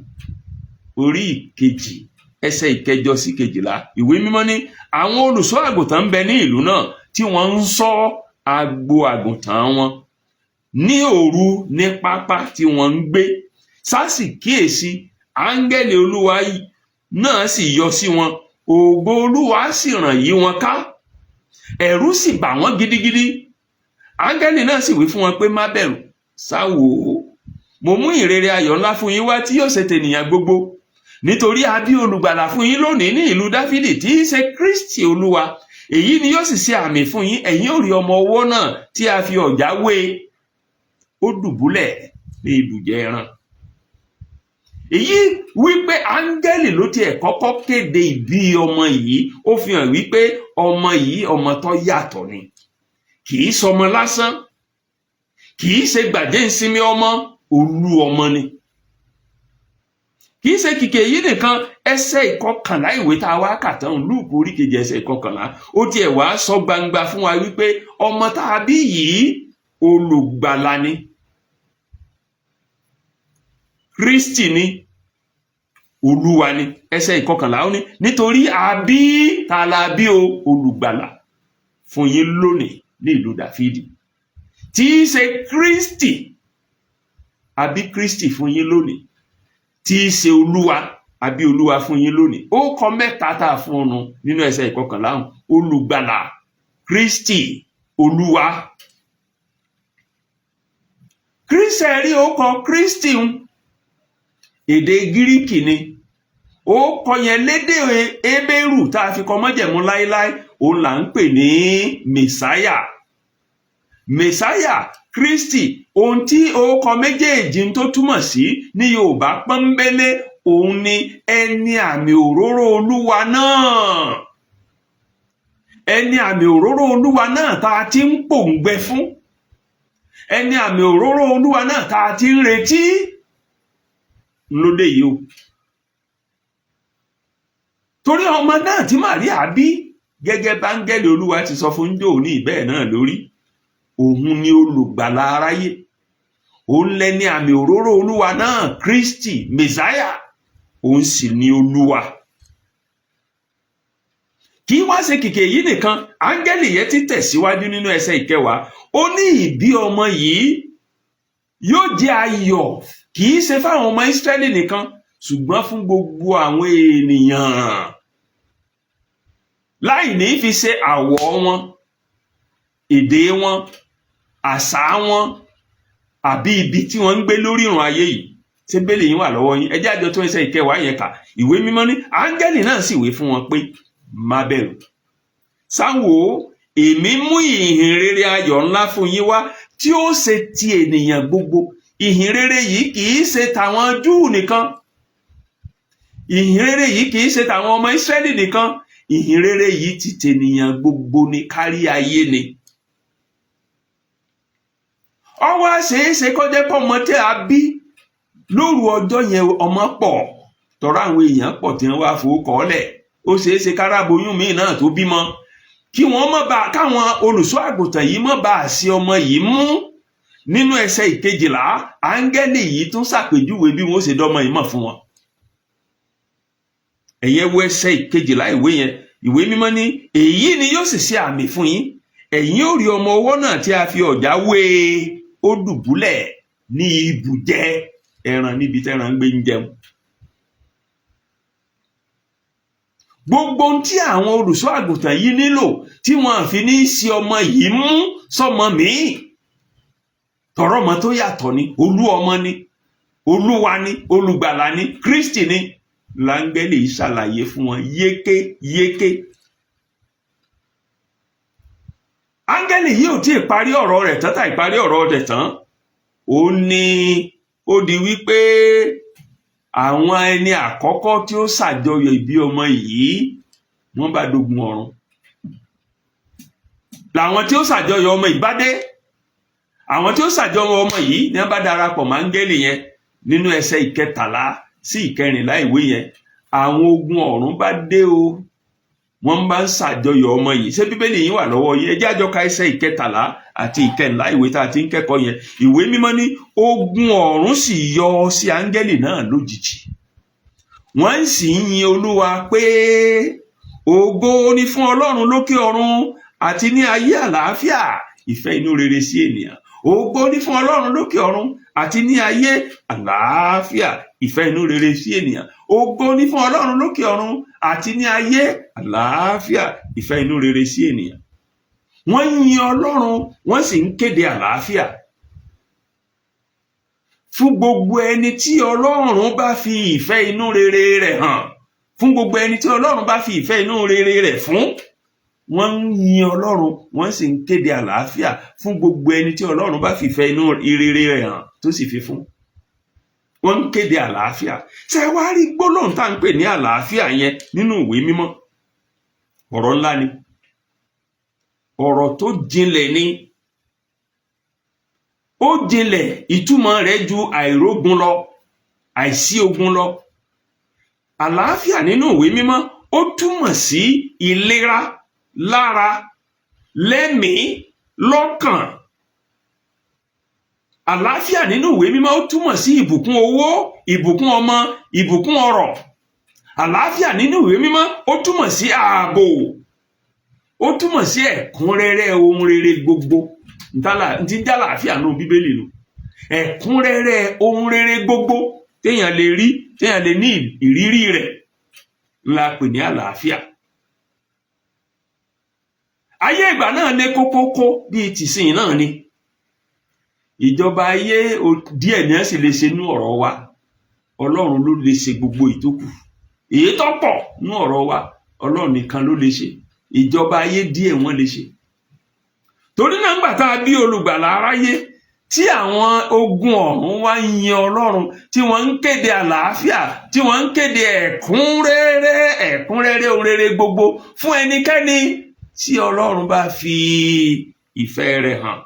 orí 2, ẹsẹ̀ 8 sí 12. Ìwé Mímọ́ ní àwọn olùṣọ́ àgùntàn ń bẹ ní ìlú náà tí wọ́n ń ṣọ́ agbo àgùntàn wọn ní òru ní pápá tí wọ́n ń gbé. Sásì kíyèsí, áńgẹ́lì Olúwa náà sì yọ sí wọn, ògo Olúwa sì ràn yí wọn ká, ẹ̀rù sì bà wọ́n gidigidi. Áńgẹ́lì náà sì wí fún wọn pé, má bẹ̀rù, sá wò ó, mo mú ìrere ayọ̀ ńlá fún yín wá tí yóò ṣe tènìyàn gbogbo, nítorí a bí olùgbàlà fún yín lónìí ní ìlú Dáfídì, tí í ṣe Kristi Olúwa. Èyí ni yóò sì ṣe àmì fún yín: ẹ̀yin ó rí ọmọ ọwọ́ náà tí a fi ọ̀já wé, ó dùbúlẹ̀ ní ibùjẹ ẹran. Èyí wípé áńgẹ́lì ló tiẹ̀ kọ́kọ́ kéde ìbí ọmọ yìí, ó fi hàn wípé ọmọ yìí, ọmọ tó yàtọ̀ ni. Kì í sọmọ lásán, kì í ṣe gbàjẹ́ ìsinmi ọmọ, olú ọmọ ni. Kì í ṣe kìkì èyí nìkan. Ẹsẹ̀ 11 ìwé tá a wá kà tán, Lúùkù orí 2, ẹsẹ̀ 11, ó tiẹ̀ wá sọ gbangba fún wa wípé ọmọ tá a bí yìí, olùgbàlà ni, Kristi ni, Olúwa ni. Ẹsẹ̀ 11, ó ní nítorí àbí ta la bí o olùgbàlà fún yín lónìí ní ìlú Dáfídì, tí í ṣe Kristi. Àbí Kristi fún yín lónìí tí í ṣe Olúwa. Àbí Olúwa fún yín lónìí. Ó kọ mẹ́ta tá a fún ọnu nínú ẹsẹ̀ 11 ọ̀hún: olùgbàlà, Kristi, Olúwa. Kristi rí, ó kọ Kristi ń èdè Gíríkì ni. Ó kọ yẹn lédè Hébérù tá a fi kọ Májẹ̀mú Láéláé, òun là ń pè ní Mẹsáyà. Mẹsáyà, Kristi, ohun tí orúkọ méjèèjì tó túmọ̀ sí ní Yorùbá pọ́nbélé, òun ni ẹni àmì òróró Olúwa náà, ẹni àmì òróró Olúwa náà tá a ti ń pòǹgbẹ fún, ẹni àmì òróró Olúwa náà tá a ti ń retí lóde yìí o. Torí ọmọ náà tí Màríà bí, gẹ́gẹ́ báńgẹ́lì Olúwa ti sọ fún Jóò ní bẹ́ẹ̀ náà lórí, òun ni olùgbàlà aráyé, òun lẹni àmì òróró Olúwa náà, Kristi, Mẹsáyà, òun sì ni Olúwa. Kì í wá ṣe kìkì èyí nìkan. Áńgẹ́lì yẹn ti tẹ̀síwájú nínú ẹsẹ̀ 10, ó ní ìbí ọmọ yìí yóò jẹ́ ayọ̀, kì í ṣe fáwọn ọmọ Ísírẹ́lì nìkan, ṣùgbọ́n fún gbogbo àwọn ènìyàn, láì ní fi ṣe àwọ̀ wọn, èdè wọn, àṣà wọn, àbí ibi tí wọ́n ń gbé lórí ìrùn ayé yìí. Ṣé bẹ́lẹ̀ yín wà lọ́wọ́ yín? Ẹ jẹ́ àjọ tó ẹsẹ̀ 10 yẹn kà. Ìwé Mímọ́ ní áńgẹ́lì náà sì wí fún wọn pé, má bẹ̀rù, sáwò, èmi mú ìhìn rere ayọ̀ ńlá fún yín wá tí ó ṣe ti ènìyàn gbogbo. Ìhìn rere yìí kì í ṣe tàwọn Júù nìkan, ìhìn rere yìí kì í ṣe tàwọn ọmọ Ísírẹ́lì nìkan, ìhìn rere yìí ti tènìyàn gbogbo ní, kárí ayé ni. Ó wá ṣeéṣe kó jẹ́ pé ọmọ tí a bí lóru ọjọ́ yẹn, ọmọ pọ̀ tọ́ra, àwọn èèyàn pọ̀ tí wọ́n wá fowó kọ́ lẹ̀. Ó ṣeéṣe káráboyún míì náà tó bímọ, kí wọ́n má bàa, káwọn olùṣọ́ àgùntàn yìí má bàa sí ọmọ yìí mú. Nínú ẹsẹ̀ 12, áńgẹ́lì yìí tún ṣàpèjúwe bí wọ́n ṣe dọ́mọ yìí mọ̀ fún wọn. Ẹ̀yẹ wo ẹsẹ̀ 12 ìwé yẹn. Ìwé Mímọ́ ní èyí ni yóò sì ṣe àmì fún yín: ẹ̀yin ó rí ọmọ ọwọ́ náà tí a fi ọ̀já wé e, ó dùbúlẹ̀ ní ibùjẹ ẹran, níbi tẹ́ran ń gbé ń jẹun. Gbogbo ohun tí àwọn olùṣọ́ àgùntàn yìí nílò tí wọ́n fi ní í ṣe ọmọ yìí mú Sọmọ míì tọrọ ọmọ tó yàtọ̀ ni, olú ọmọ ni, olúwa ni, olùgbàlà ni, Kristi ni. Láńgẹ́lì ṣàlàyé fún wọn yékéyéké. Áńgẹ́lì yìí ò tí ì parí ọ̀rọ̀ rẹ̀ tán, tàì parí ọ̀rọ̀ rẹ̀ tán, ó ní ó di wípé àwọn ẹni àkọ́kọ́ tí ó ṣàjọyọ̀ ìbí ọmọ yìí, wọ́n bá dogun ọ̀run. Làwọn tí ó ṣàjọyọ̀ ọmọ yìí bá dé, àwọn tí ó ṣàjọyọ̀ ọmọ yìí ni wọ́n bá darapọ̀ mọ́ áńgẹ́lì yẹn nínú ẹsẹ̀ 13 sí 14 ìwé yẹn. Àwọn ogun ọ̀run bá dé o, wọ́n bá ń ṣàjọyọ̀ ọmọ yìí. Ṣé Bíbélì yín wà lọ́wọ́ yín? Ẹ jẹ́ àjọ ka ẹsẹ̀ 13 àti 14 ìwé tá a ti ń kẹ́kọ̀ọ́ yẹn. Ìwé Mímọ́ ní ogun ọ̀run sì yọ sí áńgẹ́lì náà lójijì, wọ́n sì ń yin Olúwa pé ògo ni fún Ọlọ́run lókè ọ̀run, àti ní ayé àlàáfíà, ìfẹ́ inú rere sí ènìyàn. Ògo ni fún Ọlọ́run lókè ọ̀run, àti ní ayé àlàáfíà, ìfẹ́ inú rere sí ènìyàn. Ògo ni fún Ọlọ́run lókè ọ̀run, àti ní ayé àlàáfíà, ìfẹ́ inú rere sí ènìyàn. Wọ́n ń yin Ọlọ́run, wọ́n sì ń kéde àlàáfíà fún gbogbo ẹni tí Ọlọ́run bá fi ìfẹ́ inú rere rẹ̀ hàn, fún gbogbo ẹni tí Ọlọ́run bá fi ìfẹ́ inú rere rẹ̀ fún. Wọ́n ń yin Ọlọ́run, wọ́n sì ń kéde àlàáfíà fún gbogbo ẹni tí Ọlọ́run bá fi ìfẹ́ inú rere rẹ̀ hàn tó sì fi fún. Wọ́n ń kéde àlàáfíà. Ṣé wàá rí gbólóhùn tá à ń pè ní àlàáfíà yẹn nínú ìwé mímọ́? Ọ̀rọ̀ ńlá ni, ọ̀rọ̀ tó jinlẹ̀ ni. Ó jinlẹ̀, ìtumọ̀ rẹ̀ ju àìrógun lọ, àìsí ogun lọ. Àlàáfíà nínú ìwé mímọ́, ó túmọ̀ sí ìlera lára, lẹ́mìí, lọ́kàn. Àlàáfíà nínú ìwé mímọ́, ó túmọ̀ sí ìbùkún owó, ìbùkún ọmọ, ìbùkún ọrọ̀. Àlàáfíà nínú ìwé mímọ́, ó túmọ̀ sí ààbò, ó túmọ̀ sí ẹ̀kúnrẹ́rẹ́ ohun rere gbogbo. Ntí ń jálàáfíà nínú Bíbélì nù, ẹ̀kúnrẹ́rẹ́ ohun rere gbogbo téèyàn lè rí, téèyàn lè ní ìrírí rẹ̀ la pè ní àlàáfíà. Ayé ìgbà náà lé kókókó bíi tìsín náà ni. Ìjọba ayé díẹ̀ ní ẹ̀ sì lè ṣe nú ọ̀rọ̀ wa. Ọlọ́run ló lè ṣe gbogbo ìtókù. Èyí tó pọ̀ nú ọ̀rọ̀ wa, Ọlọ́run nìkan ló lè ṣe. Ìjọba ayé díẹ̀ wọ́n lè ṣe. Torí náà, ńgbà tá a bí olùgbàlà aráyé, tí àwọn ogun ọ̀run wá ń yin Ọlọ́run, tí wọ́n ń kéde àlàáfíà, tí wọ́n ń kéde ẹ̀kúnrẹ́rẹ́ ẹ̀kúnrẹ́rẹ́ ohun rere gbogbo fún ẹnikẹ́ni tí Ọlọ́run bá fi ìfẹ́ rẹ̀ hàn,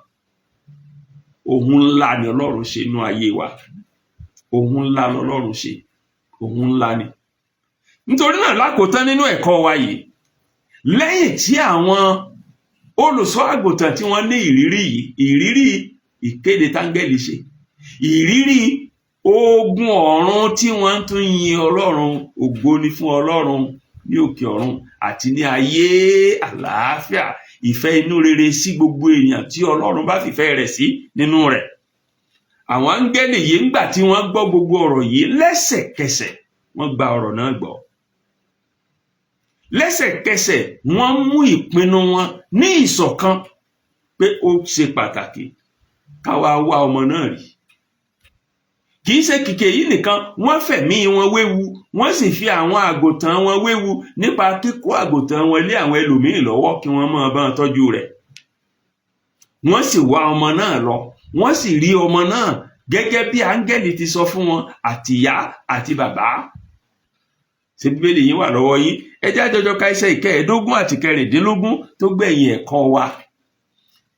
ohun ńlá ni Ọlọ́run ṣe nú ayé wa. Ohun ńlá lọ́lọ́run ṣe, ohun ńlá ni. Nítorí náà, lákòótán nínú ẹ̀kọ́ wa yìí, lẹ́yìn tí àwọn olùṣọ́ àgùntàn tí wọ́n ní ìrírí yìí, ìrírí ìkéde táńgẹ́lì ṣe, ìrírí ogun ọ̀run tí wọ́n tún yin Ọlọ́run, ògo ni fún Ọlọ́run ní òkè ọ̀run, àti ní ayé àlàáfíà, ìfẹ́ inú rere sí gbogbo èèyàn tí Ọlọ́run bá fìfẹ́ rẹ̀ sí nínú rẹ̀. Àwọn áńgẹ́lì yìí, ńgbà tí wọ́n gbọ́ gbogbo ọ̀rọ̀ yìí, lẹ́sẹ̀kẹsẹ̀ wọ́n gba ọ̀rọ̀ náà gbọ́. Lẹ́sẹ̀kẹsẹ̀ wọ́n mú ìpinnu wọn ní ìṣọ̀kan pé ó ṣe pàtàkì káwa wá ọmọ náà rí. Kì í ṣe kìkì èyí nìkan, wọ́n fẹ̀mí wọn wéwu, wọ́n sì fi àwọn àgùntàn wọn wéwu nípa kíkó àgùntàn wọn lé àwọn ẹlòmíín lọ́wọ́ kí wọ́n máa bá wọn tọ́jú rẹ̀. Wọ́n sì wá ọmọ náà lọ, wọ́n sì rí ọmọ náà gẹ́gẹ́ bí áńgẹ́lì ti sọ fún wọn, àtìyá àti bàbá. Ṣé Bíbélì yín wà lọ́wọ́ yín? Ẹ jẹ́ àjọjọ ka ẹsẹ̀ 15 àti 16 tó gbẹ̀yìn ẹ̀kọ́ wa.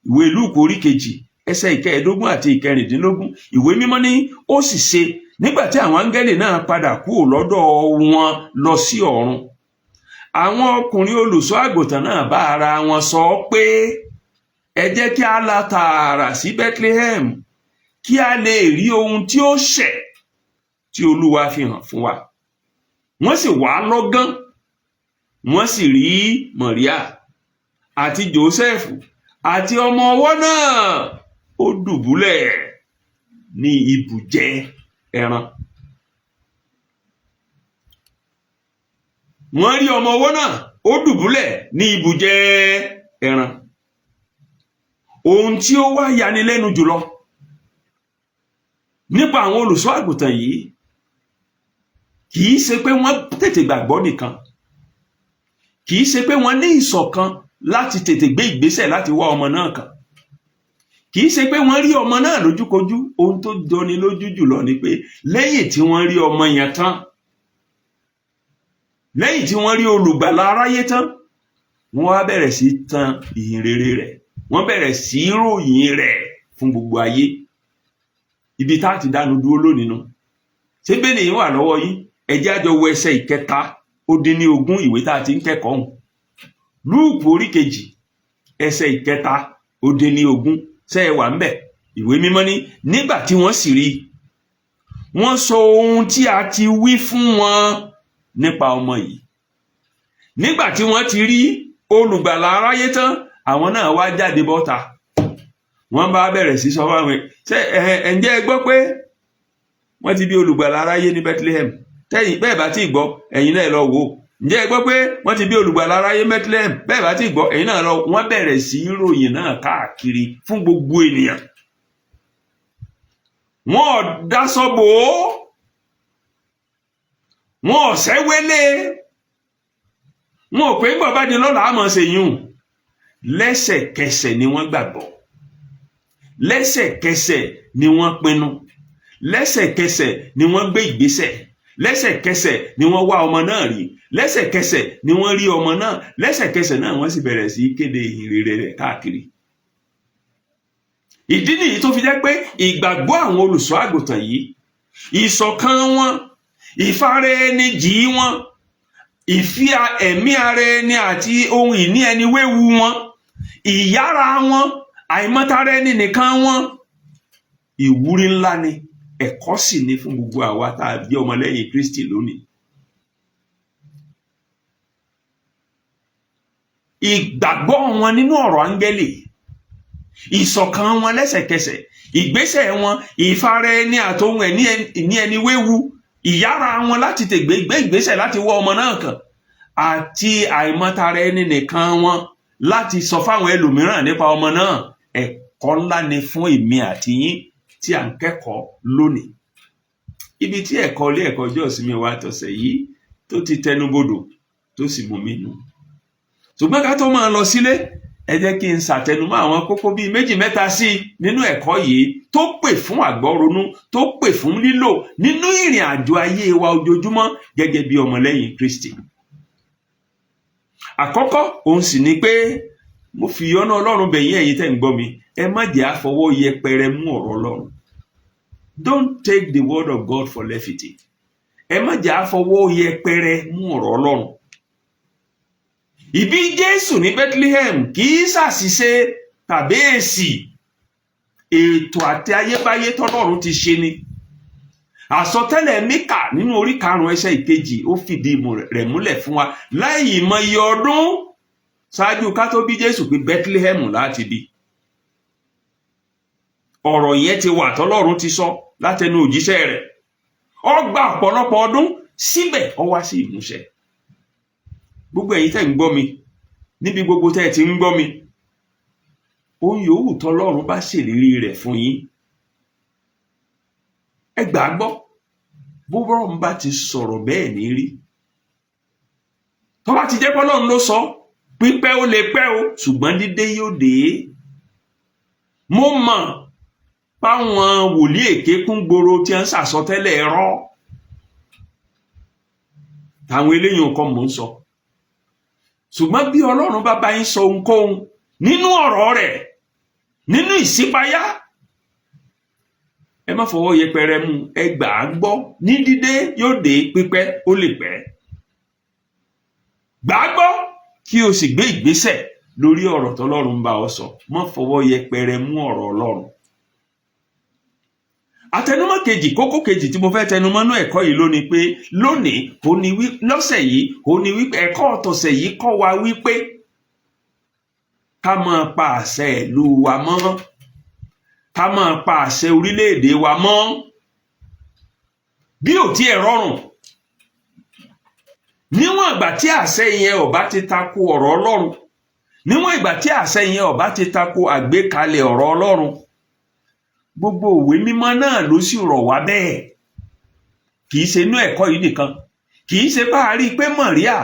Ìwé Lúùkù orí 2, ẹsẹ̀ 15 àti 16. Ìwé Mímọ́ ní ó sì ṣe, nígbà tí àwọn áńgẹ́lì náà padà kúrò lọ́dọ̀ wọn lọ sí ọ̀run, àwọn ọkùnrin olùṣọ́ àgùntàn náà bá ara wọn sọ pé, ẹ jẹ́ kí a lọ tààrà sí Bethlehem, kí a lè rí ohun tí ó ṣẹ̀ tí Olúwa fi hàn fún wa. Wọ́n sì wá lọ́gán, wọ́n sì rí Mọ̀ríà àti Jósẹ́fù àti ọmọ ọwọ́ náà, ó dùbúlẹ̀ ní ibùjẹ ẹran. Wọ́n rí ọmọ ọwọ́ náà, ó dùbúlẹ̀ ní ibùjẹ ẹran. Ohun tí ó wá yanilẹ́nu jùlọ nípa àwọn olùṣọ́ àgùntàn yìí, kì í ṣe pé wọ́n tètè gbàgbọ́ nìkan, kì í ṣe pé wọ́n ní ìṣọ̀kan láti tètè gbé ìgbésẹ̀ láti wá ọmọ náà kàn, kì í ṣe pé wọ́n rí ọmọ náà lójúkojú. Ohun tó jọni lójú jùlọ ni pé lẹ́yìn tí wọ́n rí ọmọ yẹn tán, lẹ́yìn tí wọ́n rí olùgbàlà aráyé tán, wọ́n wá bẹ̀rẹ̀ sí tan ìhìn rere rẹ̀, wọ́n bẹ̀rẹ̀ sí ròyìn rẹ̀ fún gbogbo ayé. Ibi tá a ti dánu dúró lónìí nu. Ṣé bẹ́ẹ̀ ni wà lọ́wọ́ yín? Ẹ jẹ́ á jọ wo ẹsẹ̀ 23 ìwé tá a ti ń kẹ́kọ̀ọ́ hùn, Lúùkù orí 2, ẹsẹ̀ 23. Ṣé ẹ wà ń bẹ̀? Ìwé Mímọ́ ní, nígbà tí wọ́n sì rí i, wọ́n sọ ohun tí a ti wí fún wọn nípa ọmọ yìí. Nígbà tí wọ́n ti rí olùgbàlà aráyé tán, àwọn náà wá jáde bọ́ta, wọ́n bá bẹ̀rẹ̀ sí sọ fáwọn, ṣé ẹ ǹjẹ́ ẹ gbọ́ pé wọ́n ti bí olùgbàlà aráyé ní Bethlehem? Tẹ́yìn bẹ́ẹ̀ bá ti gbọ́, ẹ̀yin náà lọ wò ó. Ǹjẹ́ ẹ gbọ́ pé wọ́n ti bí olùgbàlà aráyé Bethlehem? Bẹ́ẹ̀ bá ti gbọ́, ẹ̀yin náà lọ. Wọ́n bẹ̀rẹ̀ sí í ròyìn náà káàkiri fún gbogbo ènìyàn. Wọ́n ò dáṣọ bò ó, wọn ò sẹ́wélé, wọn ò pé bọ̀ bá di lọ́la àmọ́ ṣe yún. Lẹ́sẹ̀kẹsẹ̀ ni wọ́n gbàgbọ́, lẹ́sẹ̀kẹsẹ̀ ni wọ́n pinnu, lẹ́sẹ̀kẹsẹ̀ ni wọ́n gbé ìgbésẹ̀, lẹ́sẹ̀kẹsẹ̀ ni wọ́n wá ọmọ náà rí, lẹ́sẹ̀kẹsẹ̀ ni wọ́n rí ọmọ náà, lẹ́sẹ̀kẹsẹ̀ náà wọ́n sì bẹ̀rẹ̀ sí í kéde ìhìnrere rẹ̀ káàkiri. Ìdí nìyí tó fi jẹ́ pé ìgbàgbọ́ àwọn olùṣọ́ àgùntàn yìí, ìṣọ̀kan wọn, ìfara ẹni jì wọn, ìfi ẹ̀mí ara ẹni àti ohun ìní ẹni wéwu wọn, ìyára wọn, àìmọ́tara ẹni nìkan wọn, ìwúrí ńlá ni, ẹ̀kọ́ sì ni fún gbogbo àwa tá a jẹ́ ọmọlẹ́yìn Kristi lónìí. Ìgbàgbọ́ wọn nínú ọ̀rọ̀ áńgẹ́lì, ìṣọ̀kan wọn lẹ́sẹ̀kẹsẹ̀, ìgbésẹ̀ wọn, ìfara ẹni àtohun ìní ẹni wéwu, ìyára wọn láti tègbé gbé ìgbésẹ̀ láti wọ́ ọmọ náà kàn, àti àìmọ́tara ẹni nìkan wọn láti sọ fáwọn ẹlòmíràn nípa ọmọ náà, ẹ̀kọ́ ńlá ni fún èmi àti yín tí à ń kẹ́kọ̀ọ́ lónìí. Ibi tí ẹ̀kọ́ ilé ẹ̀kọ́ ọjọ́ ìsinmi wa tọ̀sẹ̀ yìí tó ti tẹnubodò tó sì mú mi nù. Ṣùgbọ́n ká tó máa lọ sílé, ẹ jẹ́ kí n ṣàtẹnumọ́ àwọn kókó bíi méjì mẹ́ta sí i nínú ẹ̀kọ́ yìí tó pè fún àgbọ́ronú, tó pè fún lílò nínú ìrìn àjò ayé wa ojoojúmọ́ gẹ́gẹ́ bí ọmọlẹ́yìn Kristi. Àkọ́kọ́ òun sì ni pé mo fi ìyọ́nú Ọlọ́run bẹ̀ yín, ẹ̀yin tẹ́ ń gbọ́ mi, ẹ má jẹ́ á fọwọ́ yẹpẹrẹ mú ọ̀rọ̀ Ọlọ́run. Don't take the word of God for levity. Ẹ má jẹ́ á fọwọ́ yẹpẹrẹ mú ọ̀rọ̀ Ọlọ́run. Ìbí Jésù ní Bethlehem kì í ṣàṣìṣe tàbí èsì ètò àti ayébáyé tọ́lọ́run ti ṣe ni. Àsọtẹ́lẹ̀ Míkà nínú orí 5 ẹsẹ̀ 2 ó fìdí rẹ̀ múlẹ̀ fún wa láì mọye ọdún ṣáájú ká tó bí Jésù pé Bethlehem láti bí. Ọ̀rọ̀ yẹn ti wà tọ́lọ́run ti sọ látẹnu òjíṣẹ́ rẹ̀. Ó gba ọ̀pọ̀lọpọ̀ ọdún, síbẹ̀ ó wá sí ìmúṣẹ. Gbogbo ẹ̀yin tẹ́ ń gbọ́ mi níbi gbogbo tẹ́ ẹ ti ń gbọ́ mi, ohun yòówù tọ́lọ́run bá ṣèlérí rẹ̀ fún yín, ẹ gbà á gbọ́. Bó bọ́rọ̀ bá ti sọ̀rọ̀ bẹ́ẹ̀ ní rí. Tó bá ti jẹ́ pé Ọlọ́run ló sọ, pípẹ́ ó lè pẹ́ o, ṣùgbọ́n dídé yóò dé. Mo mọ̀ páwọn wòlíì èké kún gbòòrò tí wọ́n ń ṣàsọtẹ́lẹ̀ ẹ̀rọ. Táwọn eléyìí nǹkan mò ń sọ. Ṣùgbọ́n bí Ọlọ́run bá bá yín sọ ohunkóhun nínú ọ̀rọ̀ rẹ̀, nínú ìṣípayá, ẹ má fọwọ́ yẹpẹrẹ mú, ẹ gbà á gbọ́. Ní dídé yóò dé, pípẹ́ ó lè pẹ́. Gbà á gbọ́ kí o sì gbé ìgbésẹ̀ lórí ọ̀rọ̀ tọ́lọ́run ń bá ọ sọ. Má fọwọ́ yẹpẹrẹ mú ọ̀rọ̀ Ọlọ́run. Àtẹnumọ́ kejì, kókó kejì tí mo fẹ́ tẹnumọ́ nú ẹ̀kọ́ yìí lónìí pé lónìí ó ní wí lọ́sẹ̀ yìí, ó ní wípé ẹ̀kọ́ ọ̀tọ̀sẹ̀ yìí kọ́ wa wípé ká máa pa àṣẹ ìlú wa mọ́, ká máa pa àṣẹ orílẹ̀-èdè wa mọ́ bí ò tiẹ̀ rọrùn. Níwọ̀n ìgbà tí àṣẹ yẹn ò bá ti tako ọ̀rọ̀ Ọlọ́run, Níwọ̀n ìgbà tí àṣẹ yẹn ò bá ti tako àgbékalẹ̀ ọ̀rọ̀ Ọlọ́run, gbogbo òwe mímọ́ náà ló sì rọ̀ wá bẹ́ẹ̀. Kì í ṣe inú ẹ̀kọ́ yìí nìkan. Kì í ṣe bá a rí i pé Mọ̀ríà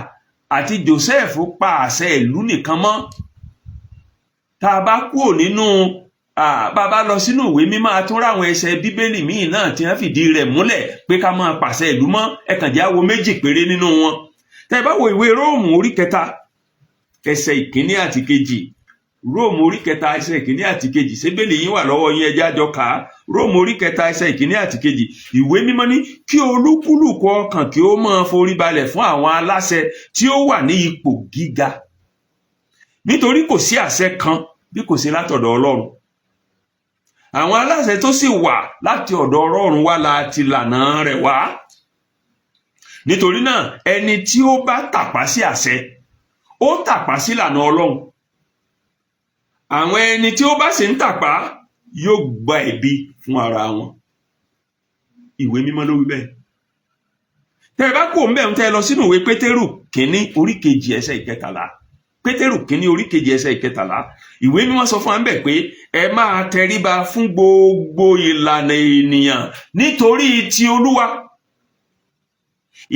àti Joseph pa àṣẹ ìlú nìkan mọ́. Tá a bá kúrò nínú, bá a bá lọ sínú ìwé mímọ́, a tún ráwọn ẹsẹ̀ Bíbélì míì náà tí wọ́n fìdí rẹ̀ múlẹ̀ pé ká máa pàṣẹ ìlú mọ́. Ẹ kàn jẹ́ á wo méjì péré nínú wọn. Tẹ́ ẹ bá wo ìwé Róòmù orí 3, ẹsẹ̀ 1 àti 2. Róòmù orí 3, ẹsẹ̀ 1 àti 2. Ṣébélì yín wà lọ́wọ́ yín? Ẹ jẹ́ á jọ kà á. Róòmù orí 3, ẹsẹ̀ 1 àti 2. Ìwé mímọ́ ní kí olúkúlùkù ọkàn kí ó máa forí balẹ̀ fún àwọn aláṣẹ tí ó wà ní ipò gíga, nítorí kò sí àṣẹ kan bí kò sí látọ̀dọ̀ Ọlọ́run. Àwọn aláṣẹ tó sì wà láti ọ̀dọ̀ Ọlọ́run wá la ti lànà rẹ̀ wá. Nítorí náà, ẹni tí ó bá tàpá sí àṣẹ, ó tàpá sí ìlànà Ọlọ́run. Àwọn ẹni tí ó bá sì ń tàpá yóò gba ẹ̀bi fún ara wọn. Ìwé mímọ́ ló wí bẹ́ẹ̀. Tẹ́ ẹ bá kú òun bẹ́ẹ̀ ń tẹ́ ẹ lọ sínú ìwé Pétérù 1, orí 2, ẹsẹ̀ 13. Pétérù 1, orí 2, ẹsẹ̀ 13. Ìwé mímọ́ sọ fún wa ńbẹ̀ pé ẹ máa tẹríba fún gbogbo ìlànà ènìyàn nítorí ti Olúwa,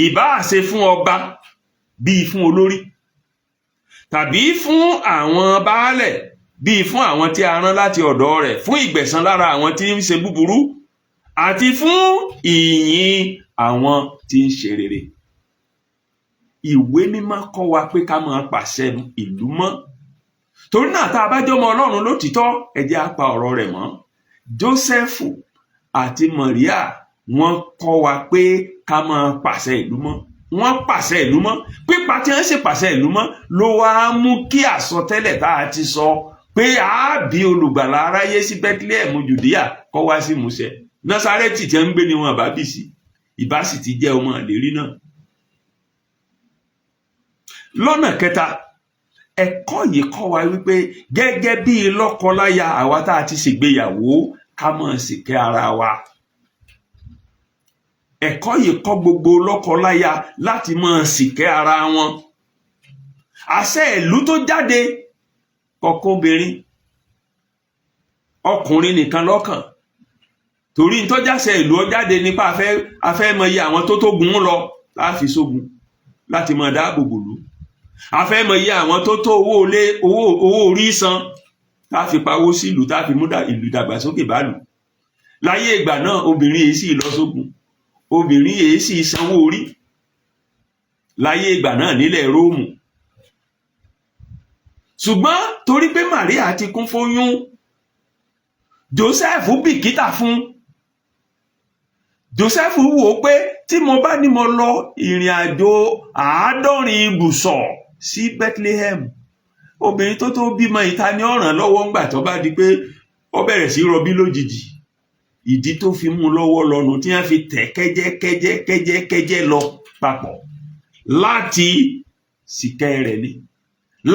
ìbáà ṣe fún ọba bíi fún olórí, tàbí fún àwọn baálẹ̀ bíi fún àwọn tí a rán láti ọ̀dọ̀ rẹ̀ fún ìgbẹ̀san lára àwọn tí ń ṣe búburú àti fún ìyìn àwọn tí ń ṣe rere. Ìwé mímọ́ kọ́ wa pé ká máa pàṣẹ ìlú mọ́. Torí náà, tá a bá jọmọ Ọlọ́run lótìítọ́, ẹ jẹ́ á pa ọ̀rọ̀ rẹ̀ mọ́. Jósẹ́fù àti Mọ̀ríà, wọ́n kọ́ wa pé ká máa pàṣẹ ìlú mọ́. Wọ́n pàṣẹ ìlú mọ́. Pípa tí wọ́n sì pàṣẹ ìlú mọ́ ló wá mú kí àsọtẹ́lẹ̀ tá a ti sọ pé a bí olùgbàlà aráyé sí Bethlehem Judea kó wá sí ìmúṣẹ. Násárẹ́tì tí wọ́n ń gbé ni wọn bá bí sí, ìbá sì ti jẹ́ ọmọ ìlérí náà. Lọ́nà kẹta, ẹ̀kọ́ yìí kọ́ wa wípé gẹ́gẹ́ bí lọ́kọláya, àwa tá a ti ṣègbéyàwó, ká máa ṣìkẹ́ ara wa. Ẹ̀kọ́ yìí kọ́ gbogbo lọ́kọláya láti máa ṣìkẹ́ ara wọn. Àṣẹ ìlú tó jáde kọ̀ọ̀kan obìnrin, ọkùnrin nìkan lọ́kàn, torí ntọ́jáṣẹ ìlú ó jáde nípa afẹ́ mọ iye àwọn tó tó gun lọ láti sógun láti máa dáàbò bò lú, afẹ́ mọ iye àwọn tó tó owó ilé, owó orí san, tá a fi pawó sílùú, tá a fi mú ìlú dàgbàsókè bá lù. Láyé ìgbà náà, obìnrin yìí sì lọ sógun, obìnrin yìí sì sanwó orí láyé ìgbà náà nílẹ̀ Róòmù. Ṣùgbọ́n torí pé Màríà ti kún fóyún, Joseph bìkítà fún Joseph, wò ó pé tí mo bá ní mo lọ ìrìn àjò 70 ibùsọ̀ sí Bethlehem, obìnrin tó tó bímọ ìta ní ọ̀ràn lọ́wọ́ ńgbà tó bá di pé ó bẹ̀rẹ̀ sí rọbí lójijì. Ìdí tó fi mú lọ́wọ́ lọ́nu tí wọ́n fi tẹ̀ kẹ́jẹ́ kẹ́jẹ́ kẹ́jẹ́ kẹ́jẹ́ lọ papọ̀ láti sìkẹ́ rẹ̀ ni,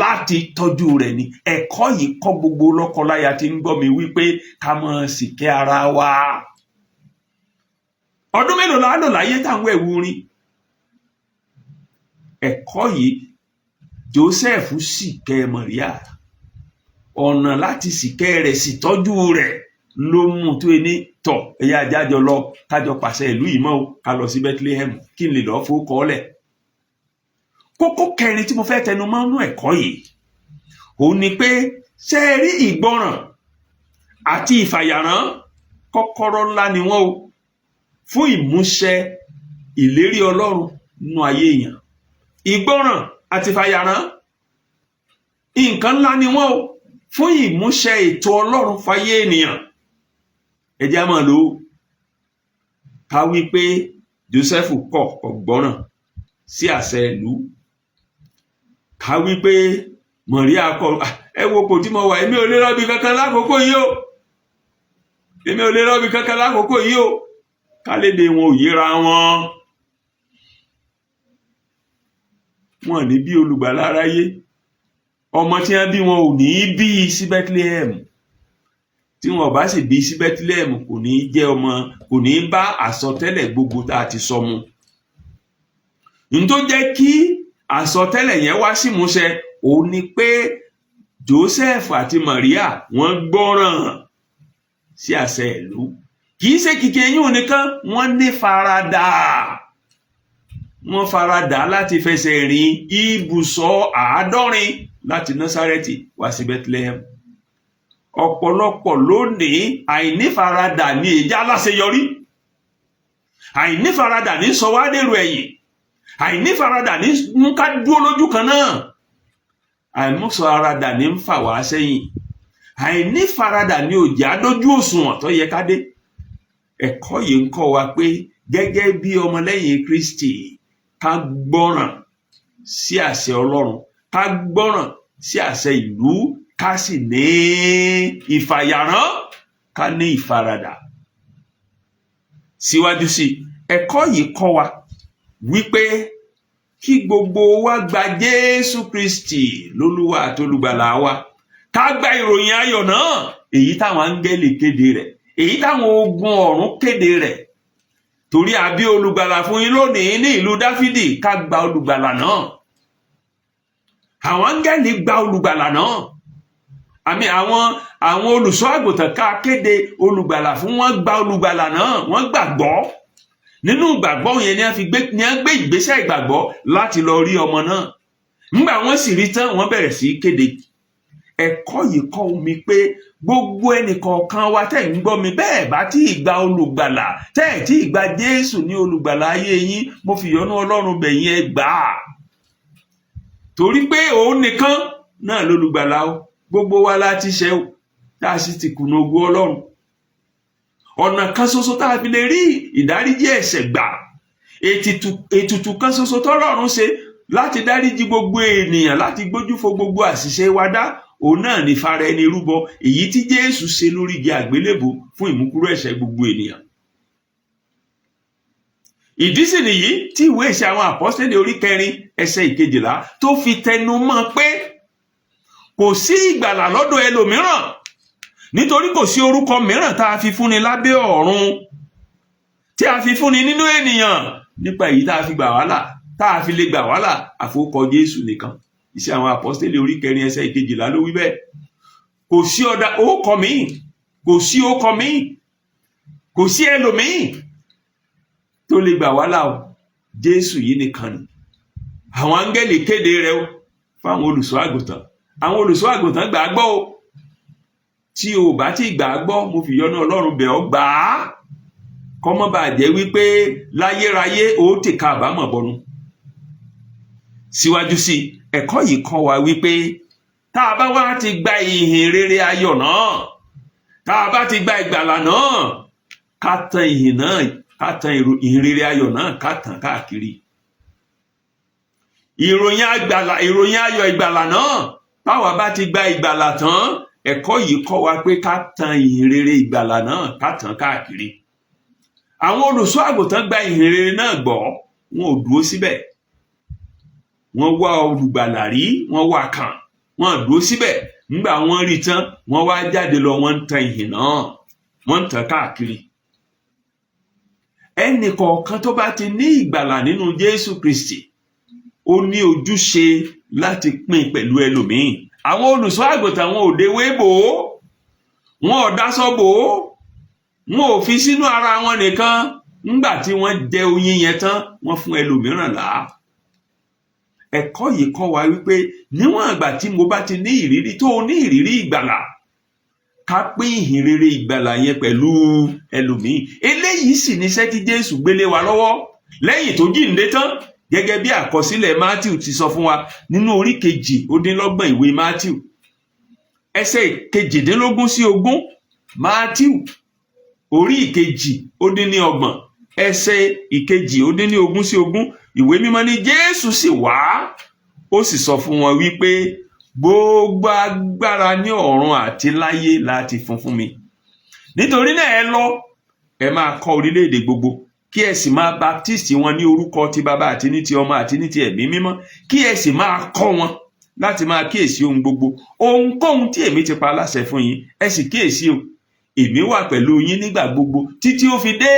láti tọ́jú rẹ̀ ni. Ẹ̀kọ́ yìí kọ́ gbogbo lọ́kọláya tí ń gbọ́ mi wípé ká máa sìkẹ́ ara wa. Ọdún mélòó la lò láyé táwọn ẹ̀wù rin? Ẹ̀kọ́ yìí, Joseph sìkẹ́ Maria. Ọ̀nà láti sìkẹ́ rẹ̀ sì tọ́jú rẹ̀ ló mú tó ní tọ̀ ẹ̀yà ajájọ lọ, kájọ pàṣẹ ìlú yìí mọ́ o, ká lọ sí Bethlehem kí n lè lọ́ọ́ fowó kọ́ lẹ̀. Kókó kẹrin tí mo fẹ́ tẹnu mọ́ nú ẹ̀kọ́ yìí, òun ni pé ṣé ẹ rí ìgbọràn àti ìfàyàrán, kọ́kọ́rọ́ ńlá ni wọ́n o fún ìmúṣẹ ìlérí Ọlọ́run nínú ayé èèyàn. Ìgbọràn àti ìfàyàrán, nǹkan ńlá ni wọ́n o fún ìmúṣẹ ètò Ọlọ́run fáyé ènìyàn. Ẹ jẹ́ á máa lò ó. Ká wí pé Joseph kọ̀, kò gbọ́ràn sí àṣẹ ìlú. Ká wí pé Mọ̀ríà kọ̀. Ẹ wo kò tí mo wà, èmi ò lè rọ́bì kankan lákòókò yìí o, èmi ò lè rọ́bì kankan lákòókò yìí o. Ká léde wọn ò yéra wọn, wọn ní bí olùgbàlà aráyé, ọmọ tí wọn bí, wọn ò ní bí sí Bethlehem. Tí wọn bá sì bí sí Bethlehem, kò ní jẹ́ ọmọ, kò ní bá àsọtẹ́lẹ̀ gbogbo tá a ti sọ mu. N tó jẹ́ kí àsọtẹ́lẹ̀ yẹn wá sí ìmúṣẹ òun ni pé Joseph àti Maria wọ́n gbọ́ràn sí àṣẹ ìlú. Kì í ṣe kìkì eyín nìkan, wọ́n ní faradà. Wọ́n faradà láti fẹsẹ̀ rìn ibùsọ̀ 70 láti Násárẹ́tì wá sí Bethlehem. Ọ̀pọ̀lọpọ̀ lónìí, àìnífaradà ní ìjà aláṣeyọrí, àìnífaradà ní sọ wá dèrò ẹ̀yìn, àìnífaradà ní mú ká dúró lójú kan náà, àìmúfaradà ní ń fà wá sẹ́yìn, àìnífaradà ní òjá dójú òṣùwọ̀n tó yẹ ká dé. Ẹ̀kọ́ yìí ń kọ́ wa pé gẹ́gẹ́ bí ọmọlẹ́yìn Kristi, ká gbọ́ràn sí àṣẹ Ọlọ́run, ká gbọ́ràn sí àṣẹ ìlú, ká sì ní ìfàyàrán, ká ní ìfaradà. Síwájú sí, ẹ̀kọ́ yìí kọ́ wa wípé kí gbogbo wa gba Jésù Kristi lólúwa àti olùgbàlà wa, ká gba ìròyìn ayọ̀ náà, èyí táwọn áńgẹ́lì kéde rẹ̀, èyí táwọn ogun ọ̀run kéde rẹ̀, torí a bí olùgbàlà fún yín lónìí ní ìlú Dáfídì. Ká gba olùgbàlà náà. Àwọn áńgẹ́lì gba olùgbàlà náà, àmì àwọn olùṣọ́ àgùntàn ká kéde olùgbàlà fún, wọn gba olùgbàlà náà, wọ́n gbàgbọ́. Nínú ìgbàgbọ́ yẹn ni wọ́n fi gbé ni wọ́n gbé ìgbésẹ̀ ìgbàgbọ́ láti lọ rí ọmọ náà. Nígbà wọ́n sì rí tán, wọ́n bẹ̀rẹ̀ sí í kéde. Ẹ̀kọ́ yìí kọ́ mi pé gbogbo ẹnìkọ̀ọ̀kan wa tẹ́ ń gbọ́ mi, bẹ́ẹ̀ bá tí ì gba olùgbàlà, tẹ́ ẹ̀ tí ì gba Jésù ní olùgbàlà ayé yín, mo fi ìyọ́nú Ọlọ́run bẹ̀ yín, ẹ gbà á, torí pé òun nìkan náà lolùgbàlà o. Gbogbo wa la ti ṣẹ̀ o, tá a sì ti kùnà ògo Ọlọ́run. Ọ̀nà kan ṣoṣo tá a fi lè rí ìdáríjì ẹ̀ṣẹ̀ gbà, ètùtù kan ṣoṣo tọ́lọ́run ṣe láti dáríjì gbogbo ènìyàn, láti gbójú fo gbogbo àṣìṣe wa dá, òun náà ní fara ẹni rúbọ, èyí tí Jésù ṣe lórí igi àgbélébò fún ìmúkúrò ẹ̀ṣẹ̀ gbogbo ènìyàn. Ìdí sì nìyí tí ìwé Ìṣe àwọn Àpọ́sítélì orí 4 ẹsẹ̀ 12 tó fi tẹnu mọ́ pé kò sí ìgbàlà lọ́dọ̀ ẹlòmíràn, nítorí kò sí orúkọ mìíràn tá a fi fúnni lábẹ́ ọ̀run, tí a fi fúnni nínú ènìyàn, nípa èyí tá a fi gbà wá là, tá a fi lè gbà wá là, àforúkọ Jésù nìkan. Ìṣe àwọn Àpọ́sítélì orí 4 ẹsẹ̀ 12 ló wí bẹ́ẹ̀. Kò sí ọ̀dà orúkọ míì, kò sí orúkọ míì, kò sí ẹlòmíì tó lè gbà wá là o, Jésù yìí nìkan ni. Àwọn áńgẹ́lì kéde rẹ̀ o fáwọn olùṣọ́ àgùntàn. Àwọn olùṣọ́ àgùntàn gbà á gbọ́ o. Tí o bá ti gbà á gbọ́, mo fi ìyọ́nú Ọlọ́run bẹ̀ ọ́, gbà á, kọ́mọ́ bàa jẹ́ wípé láyéráyé o tìka àbámọ̀ bọnu. Síwájú sí, ẹ̀kọ́ yìí kọ́ wa wípé tá a bá wá ti gba ìhìn rere ayọ̀ náà, tá a bá ti gba ìgbàlà náà, ká tan ìhìn náà, ká tan ìhìn rere ayọ̀ náà, ká tàn káàkiri. Ìròyìn àgbàlà, ìròyìn ayọ̀ ìgbàlà náà, báwa bá ti gba ìgbàlà tán, ẹ̀kọ́ yìí kọ́ wa pé ká tan ìhìn rere ìgbàlà náà, ká tàn káàkiri. Àwọn olùṣọ́ àgùntàn gba ìhìn rere náà gbọ́, wọn ò dúró síbẹ̀. Wọ́n wá olùgbàlà rí, wọ́n wá kàn, wọ́n dúró síbẹ̀. Nígbà wọ́n rí tán, wọ́n wá jáde lọ, wọ́n ń tan ìhìn náà, wọ́n ń tàn káàkiri. Ẹnì kọ̀ọ̀kan tó bá ti ní ìgbàlà nínú Jésù Kristi, ó ní ojúṣe láti pín pẹ̀lú ẹlòmíì. Àwọn olùṣọ́ àgùntàn, wọn ò déwé bò ó, wọn ò dáṣọ bò ó, wọn ò fi sínú ara wọn nìkan. Ńgbà tí wọ́n jẹ oyin yẹn tán, wọ́n fún ẹlòmíràn là á. Ẹ̀kọ́ yìí kọ́ wa wípé níwọ̀n ìgbà tí mo bá ti ní ìrírí, tó ní ìrírí ìgbàlà, ká pín ìhìn rere ìgbàlà yẹn pẹ̀lú ẹlòmíì. Eléyìí sì níṣẹ́ tí Jésù gbélé wa lọ́wọ́ lẹ́yìn tó jíǹde tán, gẹ́gẹ́ bí àkọsílẹ̀ Matthew ti sọ fún wa nínú orí 28 ìwé Matthew, ẹsẹ̀ 18 sí 20. Matthew orí 28, ẹsẹ̀ 18 sí 20. Ìwé Mímọ́ ní Jésù sì wá, ó sì sọ fún wọn wípé, "Gbogbo agbára ní ọ̀run àti láyé láti fún fún mi. Nítorí náà, ẹ lọ, ẹ máa kọ́ orílẹ̀-èdè gbogbo, kí ẹ sì máa baptist wọn ní orúkọ ti Bàbá àti ní ti Ọmọ àti ní ti Ẹ̀mí Mímọ́, kí ẹ sì máa kọ́ wọn láti máa kíyèsí ohun gbogbo, ohunkóhun tí èmi ti pa láṣẹ fún yín. Ẹ sì kíyèsí o, èmi wà pẹ̀lú yín nígbà gbogbo títí ó fi dé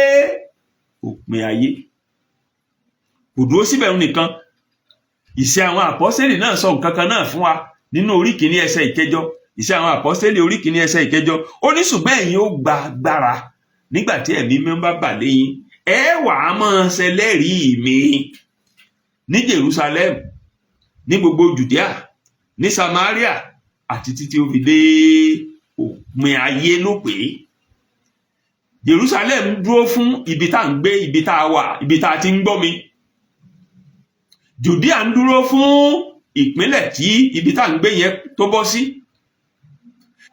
òpin ayé." Kò dúró síbẹ̀ nìkan. Ìṣe àwọn Àpọ́sítélì náà sọ nǹkan kan náà fún wa. nínú orí kìíní ẹsẹ̀ 8, Iṣẹ́ àwọn Àpọ́sítélì orí 1 ẹsẹ̀ 8, ó ní, "Ṣùgbọ́n ẹ̀yin ó gba agbára nígbà tí Ẹ̀mí Mímọ́ bá bà lé yín, ẹ wà á máa ṣẹlẹ́rìí mi ní Jerusalem, ní gbogbo Judea, ní Samaria, àti títí ó fi dé òpin ayé" ló pé. Jerusalem dúró fún ibi tá à ń gbé, ibi tá a wà, ibi tá a ti ń gbọ́ mi. Judea ń dúró fún ìpínlẹ̀ tí ibi tá à ń gbé yẹn tó bọ́ sí.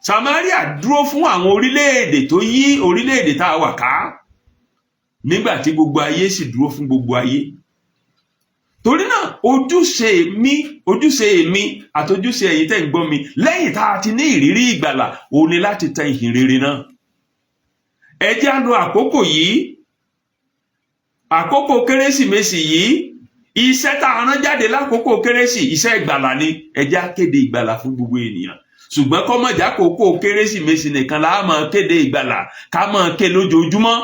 Samaria dúró fún àwọn orílẹ̀-èdè tó yí orílẹ̀-èdè tá a wà ká, nígbà tí gbogbo ayé sì dúró fún gbogbo ayé. Torí náà, ojúṣe mi, ojúṣe mi àtojúṣe ẹ̀yin tẹ́ ń gbọ́ mi, lẹ́yìn tá a ti ní ìrírí ìgbàlà, òun ni láti tẹ ìhìn rere náà. Ẹ jẹ́ á lo àkókò yìí, àkókò Kérésìmesì yìí. Iṣẹ́ tá a rán jáde lákòókò Kérésì, iṣẹ́ ìgbàlà ni. Ẹ jẹ́ á kéde ìgbàlà fún gbogbo ènìyàn. Ṣùgbọ́n kó má jẹ́ àkókò Kérésìmesì nìkan la á máa kéde ìgbàlà, ká máa ké lójoojúmọ́,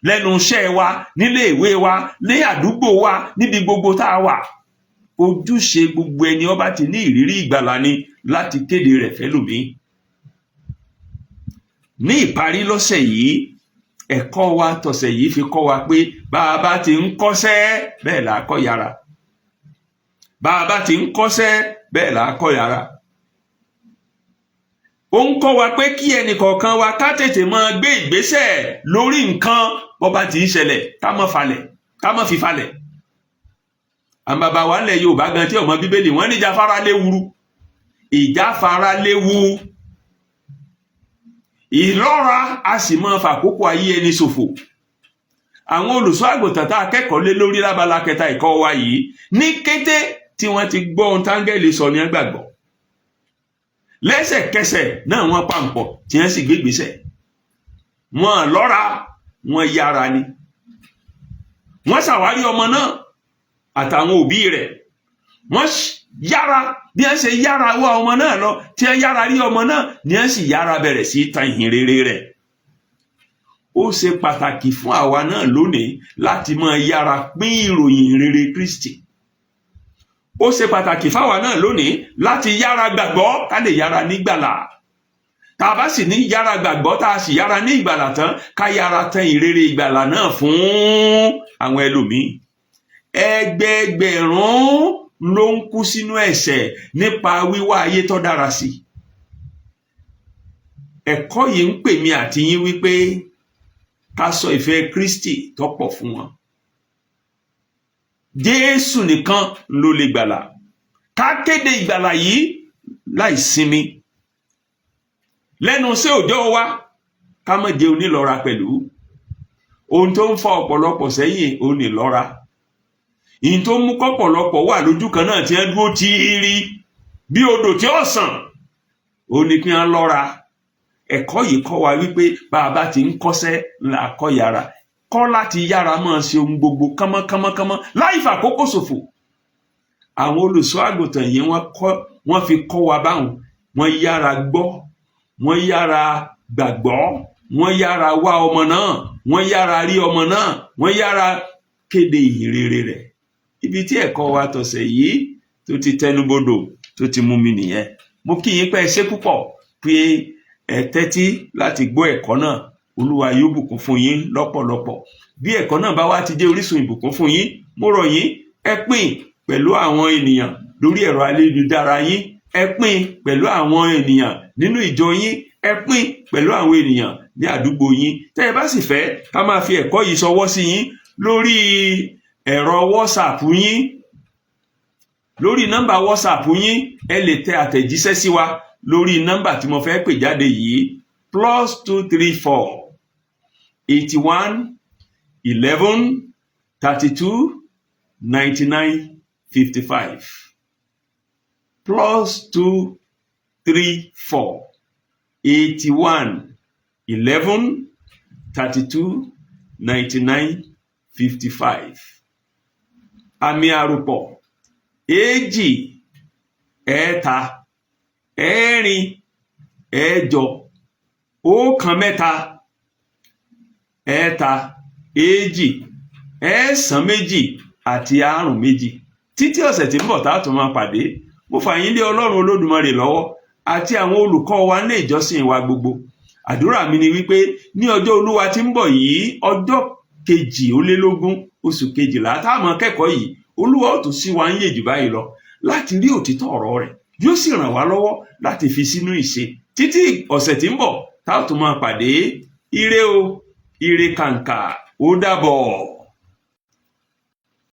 lẹ́nu iṣẹ́ wa, nílé ìwé wa, ní àdúgbò wa, níbi gbogbo tá a wà. Ojúṣe gbogbo ẹni ó bá ti ní ìrírí ìgbàlà ni láti kéde rẹ̀ fẹ́lòmíì. Ní ìparí lọ́sẹ̀ yìí, ẹ̀kọ́ wa tọ̀sẹ̀ yìí fi kọ́ wa pé bá a bá ti ń kọ́ṣẹ́, bẹ́ẹ̀ là á kọ́ yàrá. Bá a bá ti ń kọ́ṣẹ́, bẹ́ẹ̀ là á kọ́ yàrá. Ó ń kọ́ wa pé kí ẹnì kọ̀ọ̀kan wa ká tètè máa gbé ìgbésẹ̀ lórí nǹkan bó bá ti ń ṣẹlẹ̀, ká má falẹ̀, ká má fi falẹ̀. Àwọn bàbá wa ńlẹ̀ Yorùbá gan tí ọmọ Bíbélì, wọ́n ní ìjáfara léwu, ìjáfara léwu, ìlọ́ra a sì máa fàkókò ayé ẹni ṣòfò. Àwọn olùṣọ́ àgùntàn tá a kẹ́kọ̀ọ́ lé lórí lábala kẹta ẹ̀kọ́ wa yìí, ní kété tí wọ́n ti gbọ́ ohun táńgẹ́lì sọ ní gbàgbọ́. Lẹ́sẹ̀kẹsẹ̀ náà wọ́n pàǹpọ̀ tí wọ́n sì gbé ìgbésẹ̀. Wọ́n lọ́ra, wọ́n yára ni. Wọ́n ṣàwárí ọmọ náà àtàwọn òbí rẹ̀. Wọ́n yára. Bí wọ́n ṣe yára wá ọmọ náà lọ, tí wọ́n yára rí ọmọ náà ni wọ́n sì yára bẹ̀rẹ̀ sí tan ìhìn rere rẹ̀. Ó ṣe pàtàkì fún àwa náà lónìí láti máa yára pín ìròyìn rere Kristi. Ó ṣe pàtàkì fáwa náà lónìí láti yára gbàgbọ́, ká lè yára nígbàlà. Tá a bá sì ní yára gbàgbọ́, tá a sì yára ní ìgbàlà tán, ká yára tan ìrere ìgbàlà náà fún àwọn ẹlòmíì. Ẹgbẹẹgbẹ̀rún ló ń kú sínú ẹ̀ṣẹ̀ nípa wíwá ayé tó dára sí. Ẹ̀kọ́ yìí ń pè mí àti yín wípé ká sọ ìfẹ́ Kristi tó pọ̀ fún wọn. Jésù nìkan ló lè gbàlà. Ká kéde ìgbàlà yìí láì sinmi lẹ́nu iṣẹ́ òòjọ́ wa. Ká má jẹ́ onílọ́ra pẹ̀lú. Ohun tó ń fa ọ̀pọ̀lọpọ̀ sẹ́yìn, òun ní lọ́ra. Ìyìn tó mú kọ́pọ̀lọpọ̀ wà lójú kan náà tí wọ́n dúró tíírí bí odò tí ó sàn, ó ní kí wọ́n lọ́ra. Ẹ̀kọ́ yìí kọ́ wa wípé bá a bá ti ń kọ́ṣẹ́ là kọ́ yàrá, kọ́ láti yára máa ṣe ohun gbogbo kánmọ́kánmọ́kánmọ́ láì fàkókò ṣòfò. Àwọn olùṣọ́ àgùntàn yìí, wọ́n kọ́, wọ́n fi kọ́ wa báwọn. Wọ́n yára gbọ́, wọ́n yára gbàgbọ́, wọ́n yára wá ọmọ náà, wọ́n yára rí ọmọ náà, wọ́n yára kéde ìhìn rere rẹ̀. Ibi tí ẹ̀kọ́ wa tọ̀sẹ̀ yìí tó ti tẹnubodò tó ti mú mi nìyẹn. Mo kí yín pé ẹ ṣé púpọ̀ pé ẹ tẹ́tí láti gbọ́ ẹ̀kọ́ náà. Olúwa yóò bùkún fún yín lọ́pọ̀lọpọ̀. Bí ẹ̀kọ́ náà bá wá ti jẹ́ orísun ìbùkún fún yín, mo rọ̀ yín, ẹ pín pẹ̀lú àwọn ènìyàn lórí ẹ̀rọ ayélujára yín, ẹ pín pẹ̀lú àwọn ènìyàn nínú ìjọ yín, ẹ pín pẹ̀lú àwọn ènìyàn ní àdúgbò yín. Tẹ́ ẹ bá sì fẹ́ ká máa fi ẹ̀kọ́ yìí ṣọwọ́ sí yín lórí ẹ̀rọ WhatsApp yín, lórí nọ́mbà WhatsApp yín, ẹ lè tẹ àtẹ̀jíṣẹ́ sí wa lórí nọ́mbà tí mo fẹ́ pè jáde yìí: +234 81 11 32 99 55, +234 81 11 32 99 55. Àmì àròpọ̀ 2 3 4 8 1 3 3 4 2 9 2 àti 52. Títí ọ̀sẹ̀ tí ń bọ̀ tá a tún máa pàdé, Mo fà yín lé Ọlọ́run Olódùmarè lọ́wọ́ àti àwọn olùkọ́ wa nílé ìjọsìn wa gbogbo. Àdúrà mi ni wípé ní ọjọ́ Olúwa tí ń bọ̀ yìí, ọjọ́ 22 oṣù 12 táwọn akẹ́kọ̀ọ́ yìí, Olúwa ó tún sí wa ń yè jù báyìí lọ láti rí òtítọ́ ọ̀rọ̀ rẹ̀, yóò sì ràn wá lọ́wọ́ láti fi sínú ìṣe. Títí ọ̀sẹ̀ tí ń bọ̀ tá a tún máa pàdé, ire o, ire kàǹkà, ó dàbọ̀.